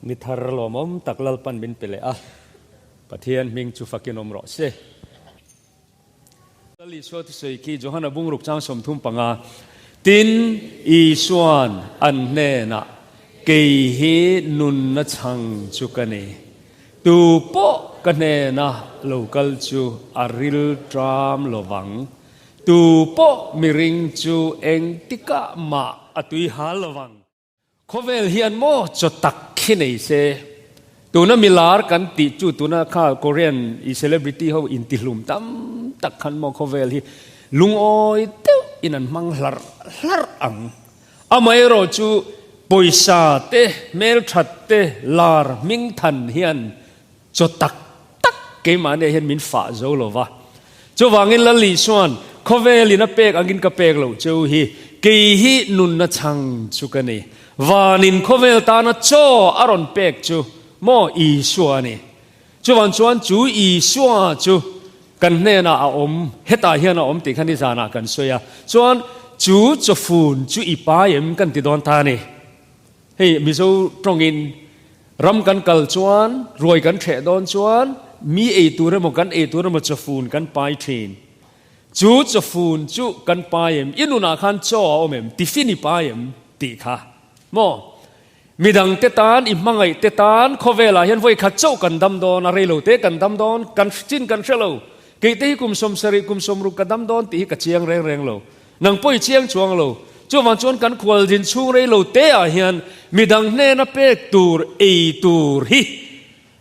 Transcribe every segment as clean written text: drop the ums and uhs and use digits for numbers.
Ni thar lawmawm tak Lalpan min pe leh a, Pathian hming chu fakin awm rawh se. Lal Isua thusawi khi Johana bungruk chang 35, Tin, Isua'n an hnenah, Kei hi nunna chhang chu ka ni. Tu pawh ka hnena lo kal chu a ril ṭam lo vang. Tu pawh miring chu engtikah mah a tui hal lo vang. Khawvel hian maw chaw tak khi nei se, tuna milar kan tih chu tuna kha Korean i celebrity ho intihlum tam tak khan maw khawvel hi lungawi deuh in an hmang hlarh hlarh ang. Amaherawh chu pawisa te, hmelthat te, lar hmingthan hian chaw tak tak keimahni ah hian min fah zo lo va. Chuvangin Lal Isua'n khawvelin a pek angin ka pek loh cheu hi kei hi nunna chhang chu ka ni. Vanin khawvel tana chaw a rawn pek chu maw Isua a ni. Chuvang chuan chu Isua chu kan hnenah a awm, hetah hian a awm tih kha nizanah kan sawi a. Chuan chu chawfun chu i pai em kan ti dawn ta a ni. Hei Mizo tawngin ram kan kal chuan, ruai kan hreh dawn chuan mi ei tur emaw kan ei tur emaw chawfun kan pai thin. Chu chawfun chu kan pai em? I nunah khan chaw a awm em? Tiffin i pai em? Tih kha maw? Midang te tan, i hmangaih te tan khawvelah hian vawi khat chauh kan dam dawn, a reilo te kan dam dawn, kan chin kan hre lo. Kei te hi kum 70, kum 60 ka dam dawn tih hi ka chiang reng reng lo. Nang pawh i chiang chuang lo. Chuvang chuan kan khual din chhung rei lo te ah hian midang hnena pek tur ei tur hi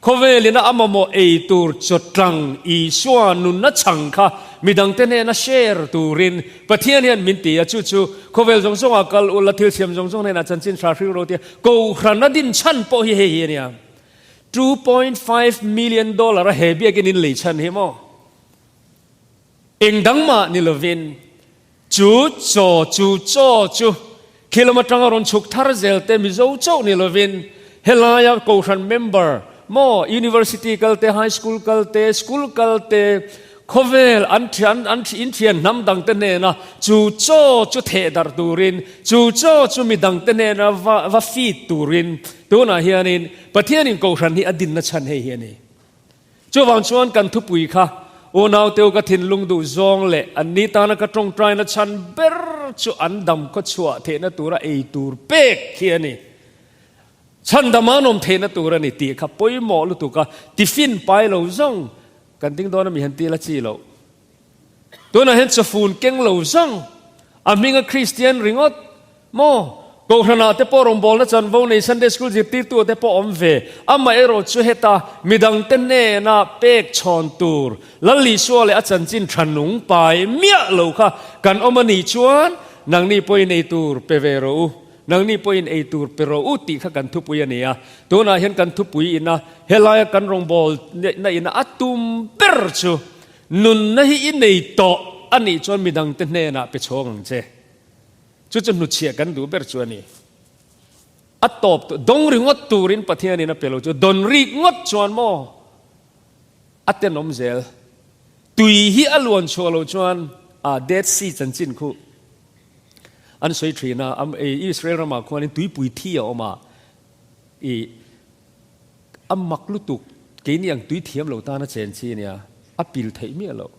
khawvelin a amamawh ei tur chawtlang Isua nunna chhang kha midang te hnena share turin Pathian hian min ti a, chu chu khawvel zawng zawng ah kal ula thil siam zawng zawng hnenah chanchin hra hring ro tia Kohhran a din chhan pawh hi hei hi a nia. $2.5 million a he biakin in lei chhan hi maw? Eng dang mah ni lovin chu chaw chu chaw chu khilam atanga rawn chhuk thar zel te Mizo chauh ni lovin helaia Kohhran member maw University kal te, High School kal te, School kal te, khawvel an thian an in thian hnam dang te hnena chu chaw chu theh darh turin chu chaw chu midang te hnena va va feed turin tunah hianin Pathianin Kohhran hi a dinna chhan hei hi a ni. Chuvang chuan kan thupui kha unauteu ka thinlung duh zawng leh an ni tana ka tawngtaina chhan ber chu an dam khaw chhuah theihna tura ei tur pek hi a ni. Chhan dam an awm theihna tur a ni tih kha pawimawh lutuk a, tiffin pai lo zawng kan ding dawn a mi han ti la chi loh. Tunah hian chawfun keng lo zawng a hminga Kristian ringawt maw? Kohhranah te pawh rawngbawlna chanvo nei Sunday School zirtirtu te pawh awm ve. Amaherawh chu heta midangte hnena pek chhawn tur Lal Isua leh a chanchin tha nung pai miah lo kha kan awm a nih chuan nangni pawhin ei tur pe ve rawh u, nangni pawhin ei tur pe rawh u tih kha kan thupui a ni a. Tunah hian kan thupui ina helaia kan rawngbawlna ina a tum ber chu Nunna hi i nei tawh a nih chuan midangte hnenah pe chhawng ang che. Chu chu hnuchhiah kan duh ber chu a ni. A tawp tawh, dawng ringawt turin Pathianin a pe lo chu, dawn rik ngawt chuan maw a tenawm zel. Tui hi a luan chhuah loh chuan a Dead Sea chanchin khu an sawi thin a, Israel ramah khuanin tuipui thi a awm a, i A mak lutuk, keini ang tui thiam lo tana chen chi a nia, a pil theih miah loh.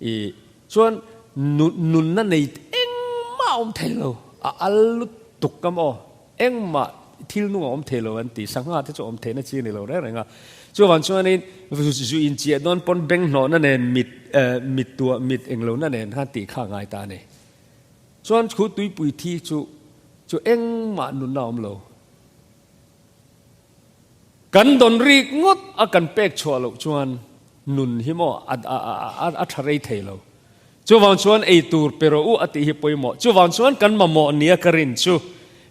I chuan nunna nei engmah a awm thei lo, a al lutuk ka maw, engmah thil nung a awm thei lo an ti, sangha te chu awm theihna chi a ni lo reng reng a. Chuvang chuanin zu inchiah dawn pawn beng hnawhna nen mit mit tuah mit englohna nen khan tih kha a ngai ta a ni. Chuan khu tuipui thi chu chu engmah nunna a awm lo. Kan dawn rik ngawt a kan pek chhuah loh chuan nun hi maw a tha rei thei lo. Chuvang chuan ei tur pe rawh u a tih hi pawimawh. Chuvang chuan kan mamawh nia ka rin chu,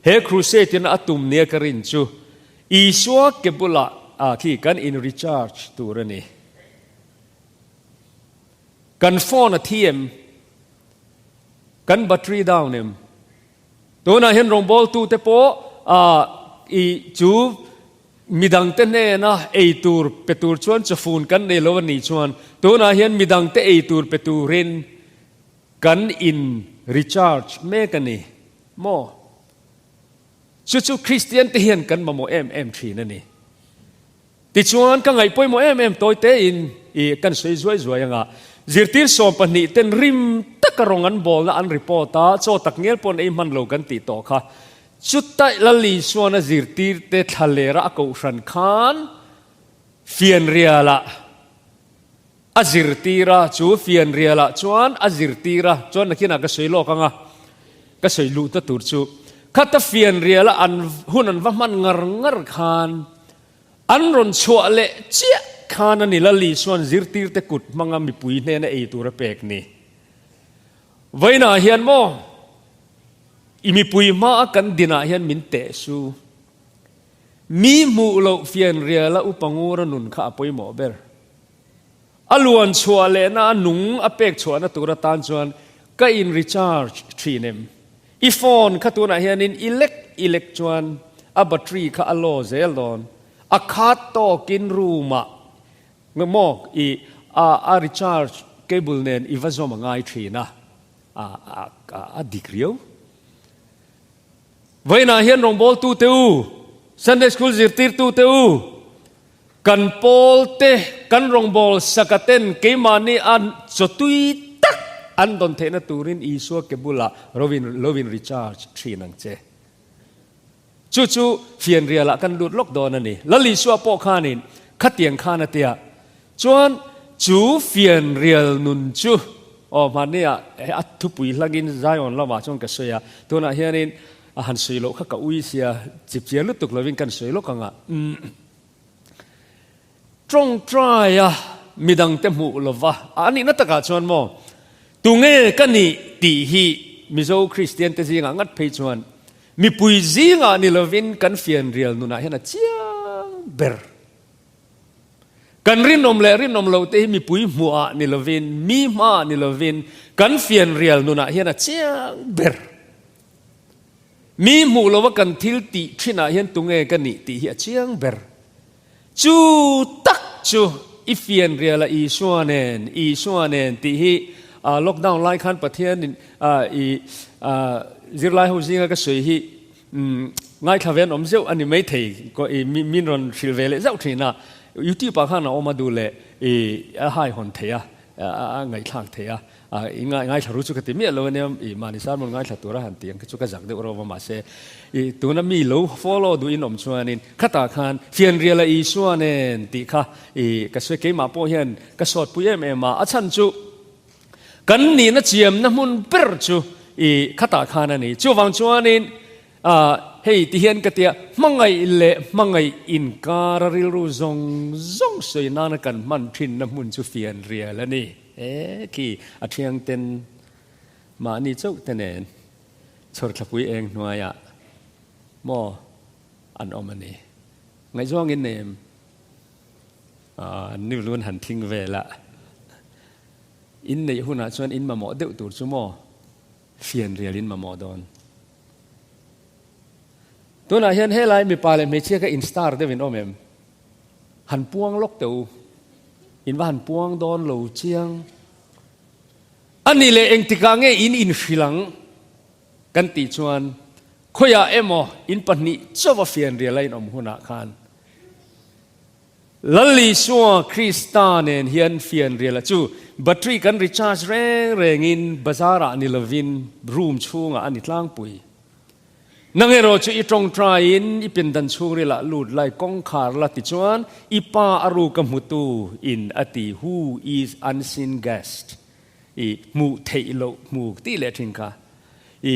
he crusade in a tum nia ka rin chu, Isua ke bulah khi kan in recharge tur a ni. Kan phone a thi em? Kan battery down em? Tunah hian rawngbawltute pawh i chu midangte hnena ei tur pe tur chuan chawfun kan nei lo a nih chuan tunah hian midangte ei tur pe turin kan in recharge mek a ni maw? Chu chu Kristian te hian kan mamawh em em thin a ni. Tichuan ka ngaih pawimawh em em tawi tein i kan sawi zuai zuai anga zirtir 12 ten rim taka rawng an bawlna an report a, chaw tak ngel pawn ei hman lo kan tih tawh kha. Chutai Lal Isuan a zirtir te thla lera a kohhran khan fianrialah a zirtir a, chu fianrialah chuan a zirtir a, chuan nakinah ka sawi lawk anga ka sawi luhna tur chu khata fianriala an hun an va hman ngar ngar khan an rawn chhuah leh chiah khan a ni Lal Isuan zirtirte kut hmanga mipui hnena ei tur a pek ni. Vawiinah hian maw i mipui hmaa kan dinah hian min teh su. Mi hmuh loh fianriala upa ngura nun kha a pawimawh ber. A luan chhuah lehna a nung a pek chhuahna tur atan chuan ka in recharge thin em? I phone kha tunah hianin i lek i lek chuan a battery kha a low zel dawn. A khat tawkin room ah maw i a recharge cable nen i va zawm a ngai thin a, a dik riau. Vawiinah hian rawngbawltute u, Sunday School zirtirtute u, kan pawlte, kan rawngbâwl sakaten keimahni a chawtui tak an dawn theihna turin Isua ke bulah rovin lovin recharge thin ang che. Chu chu fianrialah kan lut lawk dawn a ni. Lal Isua pawh khanin khatiang khan a tia. Chuan chu fianrial nun chu aw hmanniah a thupui hlangin Zion lamah chuan ka sawi a, tunah hianin a han sawi loh kha ka ui sia, chipchiar lutuk lovin kan sawi lawk ang a. Tawngtaia midangte hmuh lova a nihna takah chuan maw tunge ka nih tih hi Mizo Kristian te zingah ngat phei chuan mipui zingah ni lovin kan fianrial nunah hian a chiang ber. Kan rinawm leh rinawm lo te hi mipui hmuhah ni lovin, mi hmaah ni lovin kan fianrial nunah hian a chiang ber. Mi hmuh lova kan thil tih thinah hian tunge ka nih tih hi a chiang ber. Chu tak chu i fianrial a Isua nen, Isua nen tih hi lockdown lai khan Pathianin i zirlai ho zinga ka sawi hi Umm, ngaithla ve an awm zeuh a ni maithei, i min rawn hrilh ve leh zauh thin a, YouTube ah khan a awm a duh leh i a hai hawn thei a, a ngaihthlak thei a, i ngaithla ru chu ka ti miah lo ania, i mahni sermon ngaithla tura han ti ang khi chu ka zak deuh rawh va mahse i tuna mi lo follow duh in awm chuanin khatah khan fianriala Isua nen tih kha i ka sawi keimah pawh hian ka sawtpui em em a, a chhan chu Kan nihna chiamna hmun ber chu i khatah khan a ni. Chuvang chuanin hei ti hian ka tia, hmangaih leh hmangaih inkara rilru zawng zawng sawi nana kan hman thinna hmun chu fianrial a ni. E khi a thiangten mahni chauh te nen chhawrthlapui eng hnuaiah maw an awm a ni. Ngaihzawng in nei em? An ni lun han thing vel a. In neih hunah chuan in mamawh deuh tur chu maw fianrial in mamawh dawn. Tunah hian helai mipa leh hmeichhia kha in star deuh in awm em? Han puang lawk teh u. In va han puang dawn lo chiang. A ni leh engtikah nge in inhrilh ang kan tih chuan khawiah emaw in pahnih chauh a fianrial a in awm hunah khan Lal Isua Krista nen hian fianriala chu battery kan recharge reng rengin bazar ah ni lovin room chhungah a ni tlangpui. Nang erawh chu i tawngtaiin i pindan chhungrilah lut lai kawngkhar la tichuan i pa a ruk a hmutu in a ti who is unseen guest i hmuh theih loh hmu tih leh thin kha i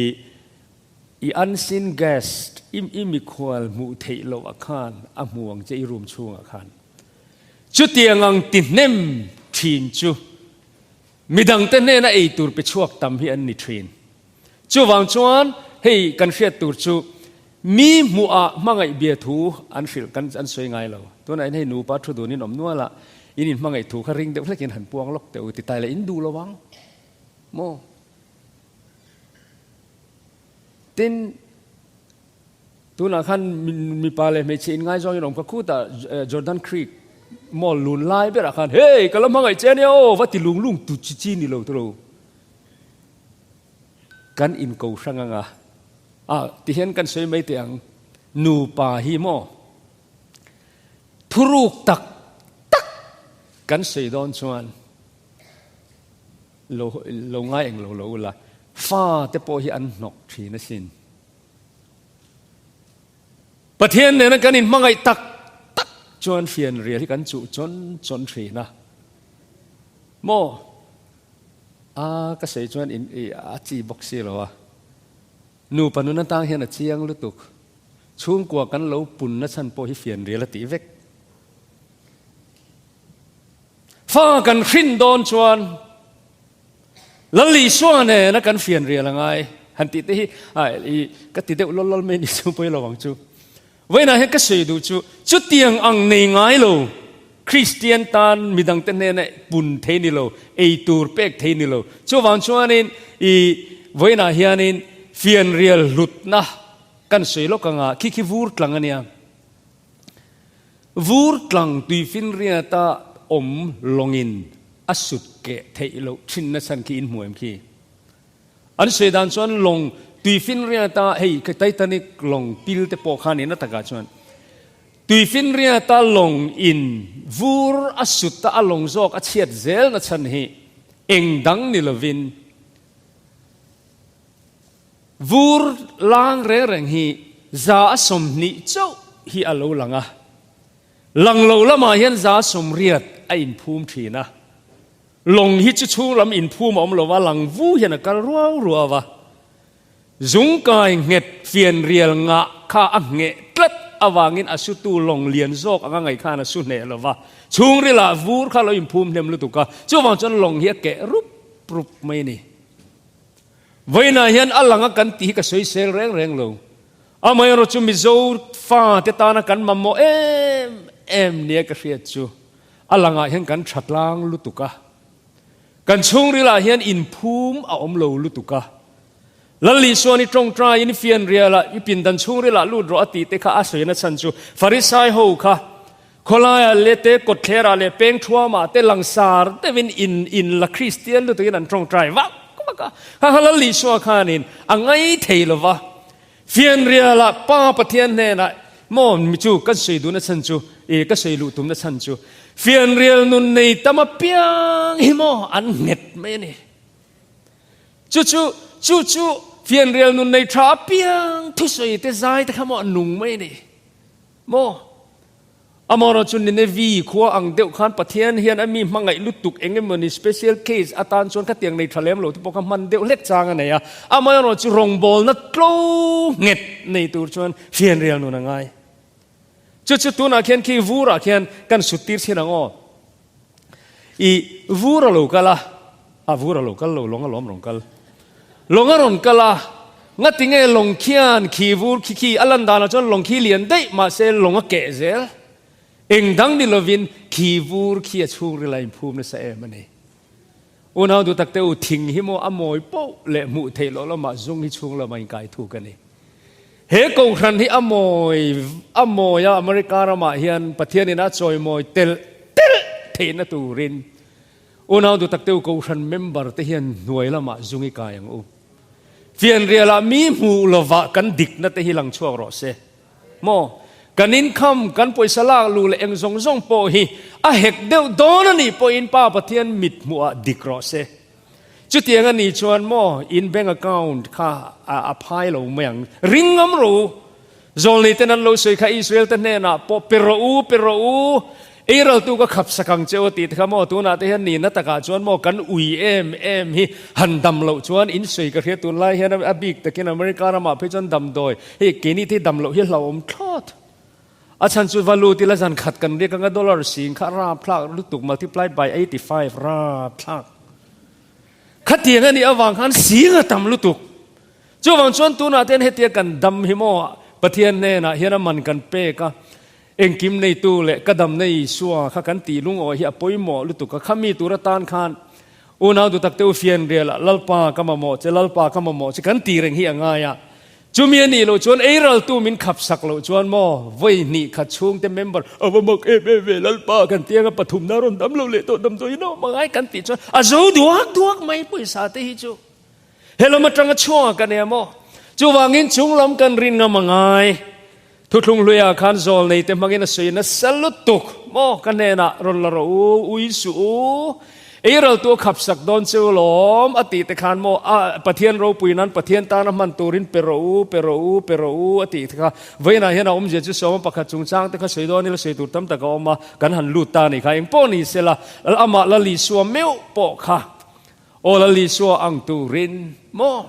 I unseen guest, i i mikhual hmuh theih loh ah khan a hmu ang che i room chhungah khan. Chutiang ang ti hnem thin chu midangte hnena ei tur pe chhuak tam hi an ni thin. Chuvang chuan hei kan hriat tur chu mi hmuh ah hmangaih bia thu an hrilh kan an sawi ngai lo. Tunah hian hei nupa thu dun in awm nual a, in inhmangaih thu kha ring deuh hlekin han puang lawk teh u ti tai leh in duh lo ang maw? Tin, tunah khan mipa leh hmeichhe inngaizawng in awm kha khutah Jordan Creek mall lun lai berah khan Hey, ka la hmangaih che ania aw va ti lung lung tu chi chi ni lo tawh lo. Kan inko hrang anga. Ah, tihian kan sawi mai teh ang. Nupa hi maw thuruk tak tak kan sawi dawn chuan lo lo ngai eng lo lo ula, fa te pawh hi an hnawk thin asin. Pathian nena kan inhmangaih tak tak chuan fianrial hi kan chuh chawn chawn thin a. Maw? A ka sawi chuan in a chi bawk si lo a. Nupa nun atang hian a chiang lutuk. Chhungkua kan lo punna chhan pawh hi fianrial a tih vek. Fa kan hrin dawn chuan Lal Isua nena kan fianrial a ngai han tih te hi i ka ti deuh lawl lawl mai ni chu pawi lo ang chu. Vawiinah hian ka sawi duh chu chutiang ang nei ngai lo Kristian tan midangte hnena pun thei ni lo, ei tur pek thei ni lo. Chuvang chuanin i vawiinah hianin fianrial hlutna kan sawi lawk anga khi khi vur tlang a nia. Vur tlang tuifinriata awm lawngin a sut keh theih loh thinna chhan khi in hmu em khi? An sawi dan chuan lawng tuifinriata hei Titanic lawng pil te pawh khan in a takah chuan tuifinriata lawng in vur a sut a a lawng zawk a chhiat zelna chhan hi eng dang ni lovin Vur lang reng reng hi 120 chauh hi a lo lang a, lang lo lamah hian 80 a inphum thin a. Lawng hi chu chhung lam inphum a awm lo va, lang vu hian a kal ruau ruau a. Zungkai nghet fianrial ngah kha a ngheh tlat avangin a sutu lawng lian zawk anga ngaih khan a su hneh lo va, chhungrilah vur kha a lo inphum hnem lutuk a, chuvang chuan lawng hi a keh rup rup mai a ni. Vawiinah hian a langa kan tih hi ka sawisel reng reng lo. Amaherawh chu Mizo fate tana kan mamawh em em nia ka hriat chu a langah hian kan tha tlang lutuk a. Kan chhungrilah hian inphum a awm lo lutuk a. Lal Isuan i tawngtai in i fianrialah i pindan chhungrilah lut rawh a tih te kha a sawina chhan chu Farisai ho kha Khawlaiah leh te kawtthlerah leh peng thuamah te langsar deuhin in in la Kristian lutukin an tawngtai vak vak a. Kha kha Lal Isua khanin a ngai thei lo va. Fianrialah Pa Pathian hnenah maw mi chu kan sawi duhna chhan chu i ka sawi luh tumna chhan chu fianrial nun nei tam apiang hi maw an nghet mai a ni. Chu chu chu chu fianrial nun nei tha apiang thusawi te zai te kha maw a nung mai a ni. Maw? Amaherawh chu Ninevi khua ang deuh khan Pathian hian a mi hmangaih lutuk eng emawni special case atan chuan khatiang nei tha lem lo te pawh kha hman deuh hlek chang a nei a. Amaherawh chu rawngbawlna tlo nghet nei tur chuan fianrial nun a ngai. Chu chu tunah khian khi vurah khian kan sut tir chhin ang aw. I vur a lo kal a, a vur a lo kal lo, lawng a lawm rawn kal. Lawng a rawn kal a, ngati nge lawng khian khi vur khi khi a lan danah chuan lawng khi lian daih mahse lawng a keh zel. Eng dang ni lovin khi vur khi a chhungril a inphum nasa em a ni. Unau duh tak te u, thing hi maw a mawi poh leh hmuh theih loh lamah zung hi chhung lamah inkai thuk a ni. He kohhran hi a mawi a mawi a, America ramah hian Pathianin a chawimawi telh telh theihna turin unau duh tak te u kohhran member te hian hnuai lamah zung i kai ang u. Fianrialah mi hmuh lovah kan dikna te hi lang chhuak rawh se. Maw? Kan income, kan pawisa lak luh leh eng zawng zawng pawh hi a hek deuh dawn a nih pawhin Pa Pathian mit hmuhah dik rawh se. Chutiang a nih chuan maw in bank account kha a phai lo mai ang. Ring ngam rawh u. Zawlnei ten an lo sawi kha Israel te hnenah pawh pe rawh u, pe rawh u. Eiraltu ka khap sak ang che u tih te kha maw tunah te hian nihna takah chuan maw kan ui em em hi han dam loh chuan in sawi ka hria tunlai hian a bik takin America ramah phei chuan damdawi hei keini te hi dam loh hi a hlauhawm thlawt. A chhan chu va lut ila zan khat kan riak anga dollar sing kha rapthlak lutuk multiply by 85 rapthlak. Khatiang a nih avang khan sing a tam lutuk. Chuvang chuan tunah te hian hetia kan dam hi maw Pathian hnenah hian a man kan pek a, engkim neitu leh ka damna Isua kha kan tih lungawi hi a pawimawh lutuk a, khami tur atan khan unau dutak te u fianrialah Lalpa ka mamawh che, Lalpa ka mamawh che kan tih reng hi a ngai a. Chumi a nih loh chuan eiraltu min khap sak loh chuan maw vawi hnih khat chhungte member a va mak em em ve Lalpa kan ti anga pathumna rawn dam lo leh tawh damdawi in a awm angai kan tih chuan a zo duak duak mai pawisa te hi chu helam atanga chhuak a nia maw chuvangin chunglam kan rin ngam angai. Thuthlung hluiah khan zawl nei te hmangin a sawi nasa lutuk maw ka hnenah rawn la rawh u, ui suh u, ei ral tu a khap sak dawn che u lawm a tih te khan maw a Pathian ropui nan Pathian tana hman turin pe rawh u, pe rawh u, pe rawh u a tih te kha vawiinah hian a awmzia chu sawma pakhat chungchang te kha sawi dawn ila sawi tur tam tak a awm a, kan han lut ta a nih kha engpawh ni sela amah Lal Isua meuh pawh kha aw Lal Isua ang turin maw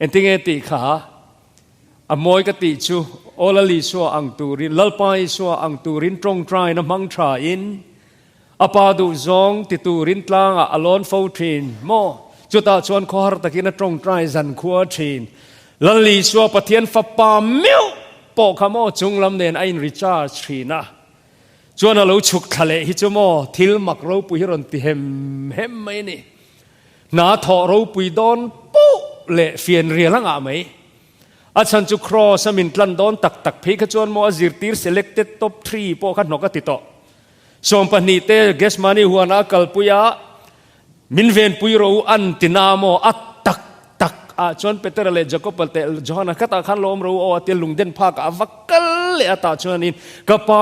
Engtinge tih kha a mawi ka tih chu aw Lal Isua ang turin, Lalpa Isua ang turin tawngtaina hmang thain a pa duhzawng ti turin tlangah a lawn fo thin maw? Chutah chuan khawhar takin a tawngtai zankhua thin. Lal Isua Pathian fapa meuh pawh kha maw chunglam nen a in recharge thin a. Chuan a lo chhuk thla leh hi chu maw thil mak ropui hi rawn ti hem hem mai a ni. Hna thawh ropui dawn poh leh fianrial a ngah mai. A chhan chu Kross a min tlan dawn tak tak phei kha chuan maw a zirtir selected top three pawh kha hnawk a ti tawh. 12 te Gethsemane huana a kalpui a, min venpui rawh u an ti na maw a tak tak ah chuan Petera leh Jakoba leh Johana khatah khan lo awm rawh u aw a tia lungden phakah a va kal leh a tah chuanin ka pa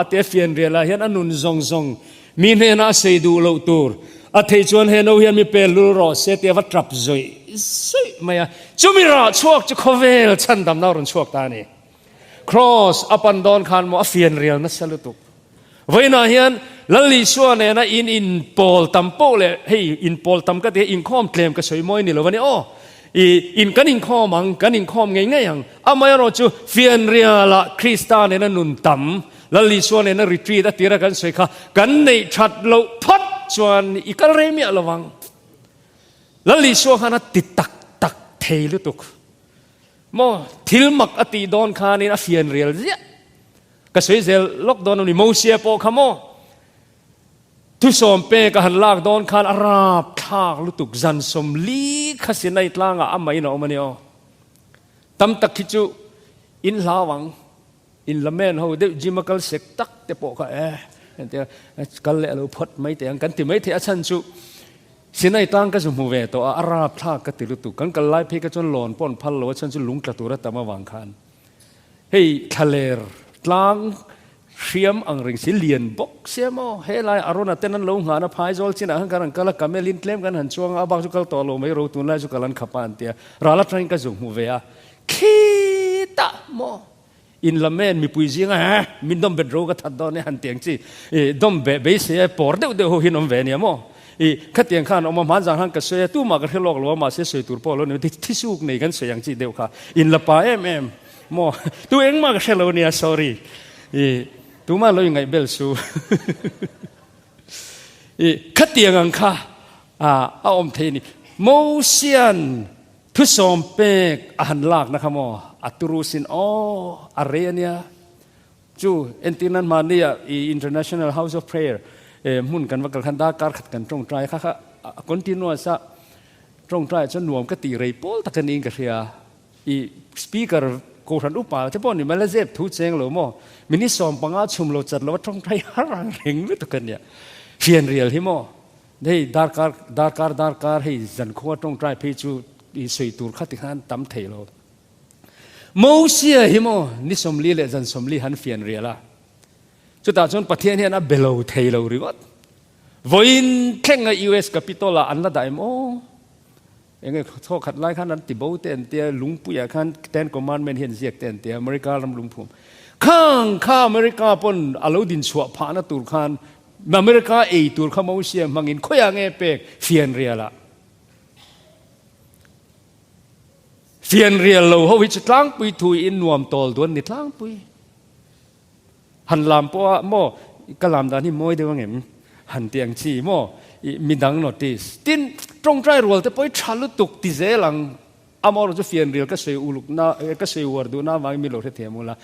a tia fianrial ah hian a nun zawng zawng Mi hnenah a sei duh loh tur a theih chuan he no hian mi pel lul rawh se tia va tap zawih zawih mai a. Chumi rah chhuak chu khawvel chhandamna a rawn chhuak ta a ni. Kraws a pan dawn khan maw a fianrial nasa lutuk. Vawiinah hian Lal Isua nena in inpawl tam poh leh hei inpawl tam ka ti a, inkhawm tlem ka sawi mawi ni lo a ni aw. I in kan inkhawm ang, kan inkhawm ngei ngei ang. Amaherawhchu fianrialah Krista nena nun tam Lal Isua nena retreat a tira kan sawi kha kan neih that loh phawt chuan i kal rei miah lo vang. Lal Isua khan a ti tak tak thei lutuk. Maw thil mak a tih dawn khanin a fian rial ziah. Ka sawi zel lawk dawn a ni Mosia pawh kha maw thusawm pek a han lak dawn khan a rap thlak lutuk zan 40 kha Sinai tlangah a main a awm a ni aw. Tam tak hi chu in hlau ang. In la men ho deuh gym a kal sek tak te pawh kha e entir kal leh alo phawt mai teh ang kan ti mai thei a chhan chu Sinai tlang ka zu hmu ve tawh a a rapthlak ka ti lutuk kan kal lai phei kha chuan lawn pawh an phal lo a chhan chu lung tla tur a tam avang khan hei thlaler tlang hriam ang reng si lian bawk sia maw helai Arona ten an lo nghahna phaizawl chinah khan kan han kal a camel in tlem kan han chuang a a bak chu kal tawh lo mai ro tunlai chu kal an khap a an tia ral atangin ka zu hmu ve a khitah maw In la men mipui zinga he min dawm bet ro ka that dawn e han tiang chi i dawm be beisei e pawr deuh deuh ho hian awm ve ania maw i khatiang khan awm a hman zan khan ka sawi a tumah ka hre lawk lo a mahse sawi tur pawh lo ni thisuk nei kan sawi ang chi deuh kha in la pa em em maw tu engmah ka hre lo nia sorry i tumah lo ingaih bel su i khatiang ang kha a awm thei ni Mosian Thusawm pek a han lakna kha maw a turu sin aw a rei a nia. Chu entir nan mahni ah i International House of Prayer hmun kan va kal khan darkar khat kan tawngtai kha kha a continuous a tawngtai ah chuan nuam ka tih rei pawl tak a niin ka hria. I speaker kohhran upa te pawh ni mai la zep thu cheng lo maw minute 15 chhum lo chat lo a tawngtai har ang reng lutuk a nia. Fianrial hi maw Hei darkar darkar darkar hei zankhua tawngtai phei chu i sawi tur kha ti khan tam thei lo. Mosia hi maw ni 40 leh zan 40 han fian rial a. Chutah chuan Pathian hian a be lo thei lo ringawt. Vawiin thleng a US Capitol ah an la dah em aw. Enge thaw khat lai khan an ti bo te an tia lungpuiah khan Ten Commandment hian ziak te an tia America ram lungphum. Khang kha America pawn a lo din chhuah phahna tur khan America ei tur kha Mosia hmangin khawiah nge pek fianrial ah. Fianrial lo ho hi chu tlangpui thu in nuam tawl duan ni tlangpui. Han lam pawh a maw ka lam dan hi mawi deuh angem han ti ang chi maw i midang notice. Tin tawngtai rual te pawh hi tha lutuk ti zel ang amaherawhchu chu fianrial ka sawi uluk na ka sawi uar duh na avangin mi lo hrethiam ula.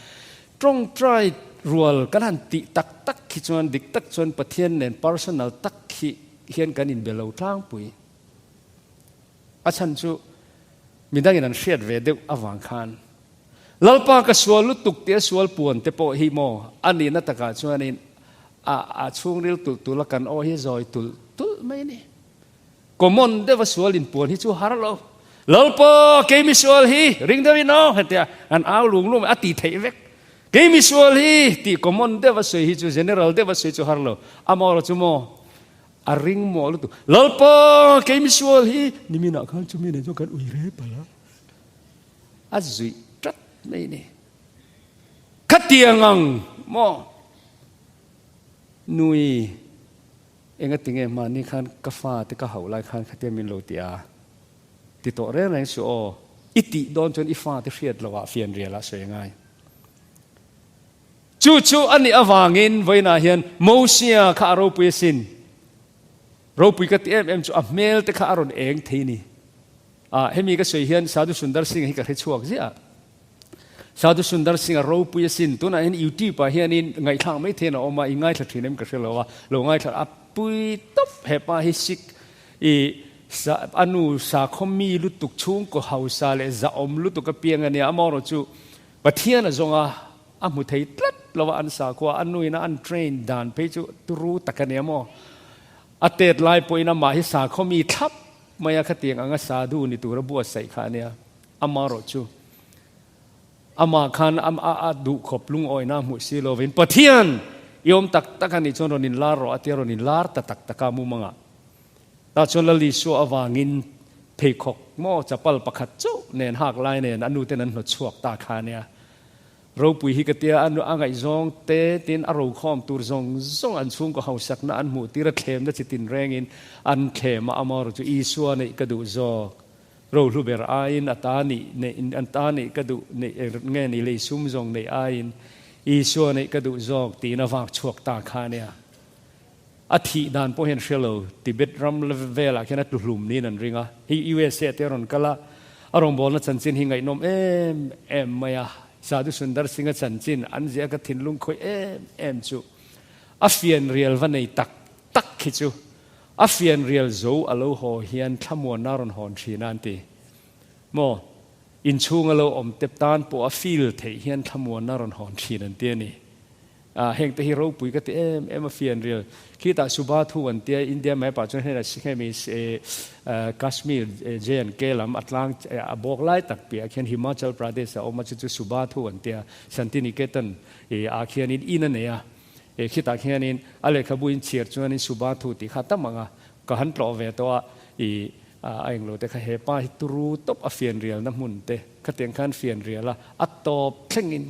Tawngtai rual kan han tih tak tak khi chuan dik tak chuan Pathian nen personal tak khi hian kan inbe lo tlangpui. A chhan chu midangin an hriat ve deuh avang khan Lalpa ka sual lutuk tia sual puan te pawh hi maw a nihna takah chuanin a a chhungril tulh tulh a kan aw hi zawi tulh tulh mai a ni. Common deuha sual inpuan hi chu har lo. Lalpa keimi sual hi ring deuhin aw hetia an au lung lung a ti theih vek. Kei misual hi tih common deuh a sawi hi chu general deuh a sawi chu har lo. Amaherawhchu chu maw a ring maw lutuk. Lalpa kei misual hi niminah khan chumi nen chuan kan ui re palh a. A zuih tat mai ni. Khatiang ang maw nui engatinge mahni khan ka fate ka hauh lai khan khatia min lo ti a. Ti tawh reng reng suh aw, i tih dawn chuan i fate hriat loh ah fianrial ah sawi a ngai. Chu chu a nih avangin vawiinah hian Mosia kha a ropui asin. Ropui ka ti em em chu a hmel te kha a rawn eng thei ni. Ah, hemi ka sawi hian Sadhu Sundar Singh hi ka hre chhuak ziah a. Sadhu Sundar Singh a ropui asin. Tunah hian YouTube ah hianin ngaihthlak mai theiin a awm a, i ngaithla thin em ka hre lo a, lo ngaithla a pui tawp hepa hi Sikh i Sa, a nu sakhaw mi lutuk chhungkaw hausa leh zahawm lutuk a piang a nia, amaherawh chu Pathian a zawng a, a hmu thei tlat lo a an sakhua, a nuin a an train dan phei chu turu tak a nia maw. A tet lai pawhin amah hi sakhaw mi thlap mai a khatiang anga sadhu ni tura buatsaih kha a nia, amaherawh chu amah khan a a duhkhawp lungawina a hmuh si lovin Pathian i awm tak tak a nih chuan rawn inlar rawh a tia rawn inlar ta tak tak a mumangah. Tah chuan Lal Isua avangin pheikhawk maw chapal pakhat chauh nen hak lai nen a nuten an hnawt chhuak ta kha ania. Ropui hi ka tia a nu a ngaihzawng te tin a rokhawm tur zawng zawng an chhungkaw hausakna an hmuh tir a thlemna chi tin rengin an thlem a amaherawh chu Isua neih ka duh zawk rohlu ber aiin a ta nih neih an ta neih ka duh neih nge ni lei sum zawng neih aiin Isua neih ka duh zawk tiin a vak chhuak ta kha ania. A thih dan pawh hian hre lo, Tibet ram velah khian a tluhlum niin an ring a. Hei USA te a rawn kal a, a rawngbawlna chanchin hi ngaihnawm em em mai a. Sadhu Sundar Singh-a chanchin an ziah ka thinlung khawih em em chu a fianrial va nei tak tak khi chu a fianrial zo a lo haw hian thlamuanna a rawn hawn thin a an ti. Maw? Inchhung a lo awm tep tan pawh a feel theih hian thlamuanna a rawn hawn thin an ti a ni. A, heng te hi ropui ka ti em em a fianrial. Khitah Subha thu an tia, India map ah chuan heng hemi Kashmir J and K lam a tlang a bawk lai tak piah ah khian Himachal Pradesh a awm a, chu chu Subha thu an tia, Shantiniketan ah khianin in a nei a, khitah khianin a lehkhabu in chhiar chuanin Subha thu tih kha a tam ang a, ka han tlawh ve tawh a, i a englo te kha hepa hi turu tawp a fianrialna hmun te khatiang khan fianrial a, a tawp thlengin.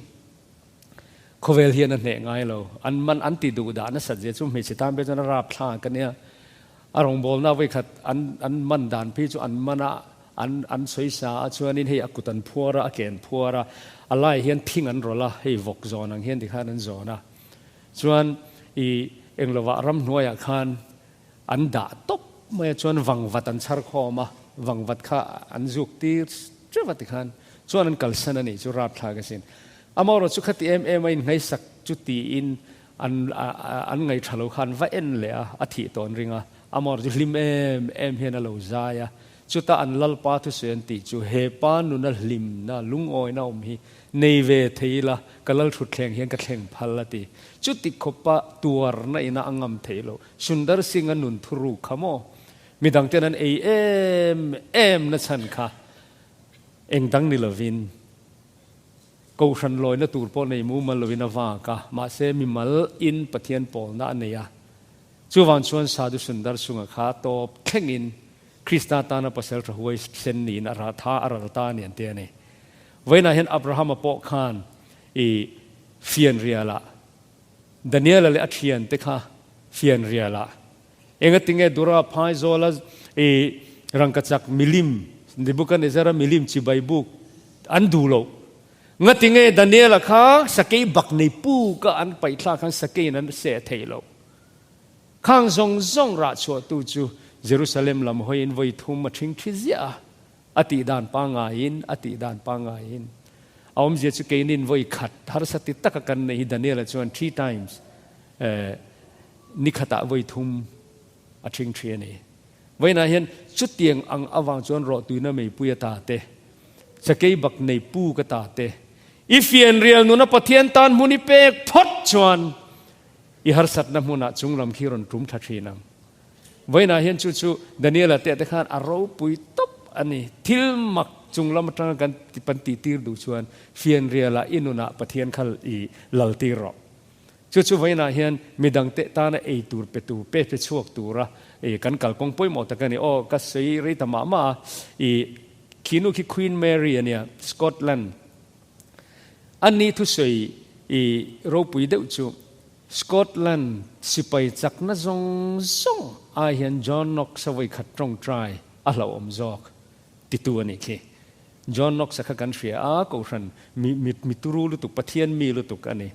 Khawvel hian a hneh ngai lo. An man an ti duh dah nasat zia chu hmeichhe tan pawh chuan a rap thlak a nia. A rawngbawlna vawikhat an an man dan phei chu an man a, an an sawi sa a chuanin hei a kut an phuar a, a ke an phuar a, a laiah hian thing an rawlh a, hei vawk zawn ang hian tikhan an zawn a. Chuan i englovah ramhnuaiah khan an dah tawp mai a, chuan vangvat an chhar khawm a, vangvat kha an zuk tir teuh a tikhan chuan an kalsan a nih chu rapthlak asin. Amaherawh chu khati em em a inngaisak chu tiin an an ngaihṭha lo kha an va en leh a, a thih tawh an ring a, amaherawh chu hlim em em hian a lo zai a, chuta an Lalpa thusawi an tih chu he pa nuna hlimna lungawina awm hi nei ve thei ila ka Lalṭhutthleng hian ka thleng phal a ti. Chuti khawpa tuarna ina a ngam theih loh. Sundar Singh-a nun thuruk kha maw? Midang ten an ei em em na chhan kha eng dang ni lovin Kohhran lawina tur pawh nei mumal lovin a vak a, mahse mimal in Pathian pawlna a nei a. Chuvang chuan Sadhu Sundar Singh-a kha tawp thlengin Krista tana pasal tha huai sen niin a rah tha a ral ta a ni an ti a ni. Vawiinah hian Abrahama pawh khan i fianrialah Daniela leh a thiante kha fianrialah Engatinge Dura Phaizawla i rangkachak milim, Nebuchadnezzar-a milim chibai buk an duh loh? Ngatinge Daniela kha sakei bak nei puk a an paih thlak khan sakeiin an seh theih loh? Khang zawng zawng rah chhuahtu chu Jerusalem lam hawiin vawi thum a ṭhing ṭhi ziah a, a tih dan pangaiin, a tih dan pangaiin. A awmzia chu keinin vawi khat harsa ti taka kan neih hi Daniela chuan three times eh, Ni khatah vawi thum a ṭhing ṭhi a ni. Vawiinah hian chutiang ang avang chuan rawhtuina meipui a ta te, sakei bak nei puk a ta te, i fianrial nuna Pathian tan hmun i pek phawt chuan i harsatna hmunah chunglam khi rawn ṭum thla ṭhin ang. Vawiinah hian chu chu Daniela te te khan a ropui tawp a ni. Thil mak. Chung lam atanga kan pan tih tir duh chuan fianrialah i nunah Pathian kha i lal tir rawh. Chu chu vawiinah hian midang teh tana ei tur pe tu pe pe chhuak tura i kan kalkawng pawimawh tak a ni. Aw ka sawi rei ta mah mah a, i khinu khi Queen Mary a nia, Scotland. A ni thusawi i ropui deuh chu Scotland sipai chakna zawng zawng ai hian John Knox a vawikhat tawngtai a hlauhawm zawk titu a nih khi. John Knox a kha kan hria a, Kohhran mi mi mi turu lutuk, Pathian mi lutuk a ni.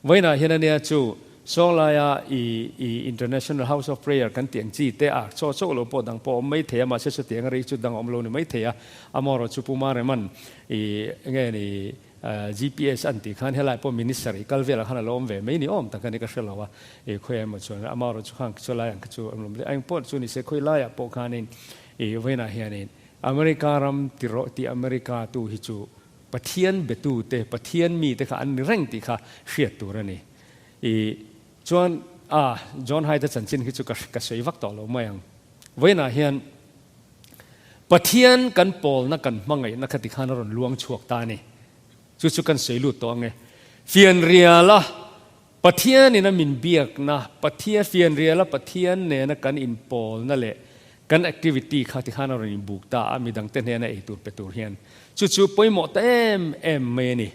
Vawiinah hian ania chu Sawnglaia i i International House of Prayer kan tih ang chi te a chaw chauh lo pawh dang pawh a awm mai thei a, mahse chutiang a rei chu dang a awm lo ni mai thei a, amaherawh chu Pu Mareman i nge ni GPS an tih khan helai pawh minister i kal velah khan a lo awm ve mai ni awm tak a ni ka hre lo a, i khawi emaw chuan amaherawh chu khang chulai ang kha chu awm lo mai eng pawh chu ni se khawi laiah pawh khanin i vawiinah hianin America ram ti rawh tih America tu hi chu Pathian betu te, Pathian mi te kha an ni reng tih kha hriat tur a ni. I chuan a John Hyde-a chanchin khi chu ka ka sawi vak tawh lo mai ang. Vawiinah hian Pathian kan pawlna kan hmangaihna kha tikhan a rawn luang chhuak ta a ni. Chu chu kan sawi lut tawh ang e. Fianriala Pathianin a min biakna, Pathian fianriala Pathian nena kan inpawlna leh kan activity kha tikhan a rawn inbuk ta a, midangte hnena ei tur pe tur hian. Chu chu pawimawh ta em em mai a ni.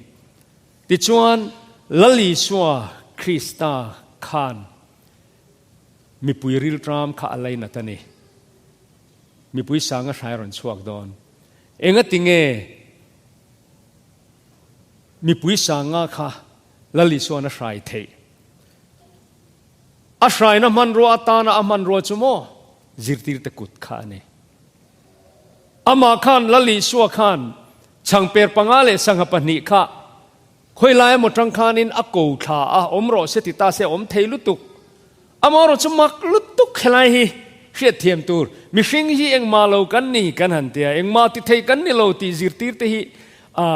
Tichuan, Lal Isua Krista khan mipui rilṭam kha a lainat a ni. Mipui sanga hrai a rawn chhuak dawn. Engati nge mipui sanga kha Lal Isuan a hrai theih. A hraina hmanrua atana a hmanrua chu maw zirtirte kut kha a ni. Amah khan Lal Isua khan chhangper panga leh sangha pahnih kha khawilai emaw tang khanin a ko thla a, awm rawh se ti ta se awm thei lutuk. Amaherawh chu mak lutuk helai hi hriatthiam tur. Mihring hi engmah lo kan ni kan han tia, engmah ti thei kan ni lo tih zirtirte hi a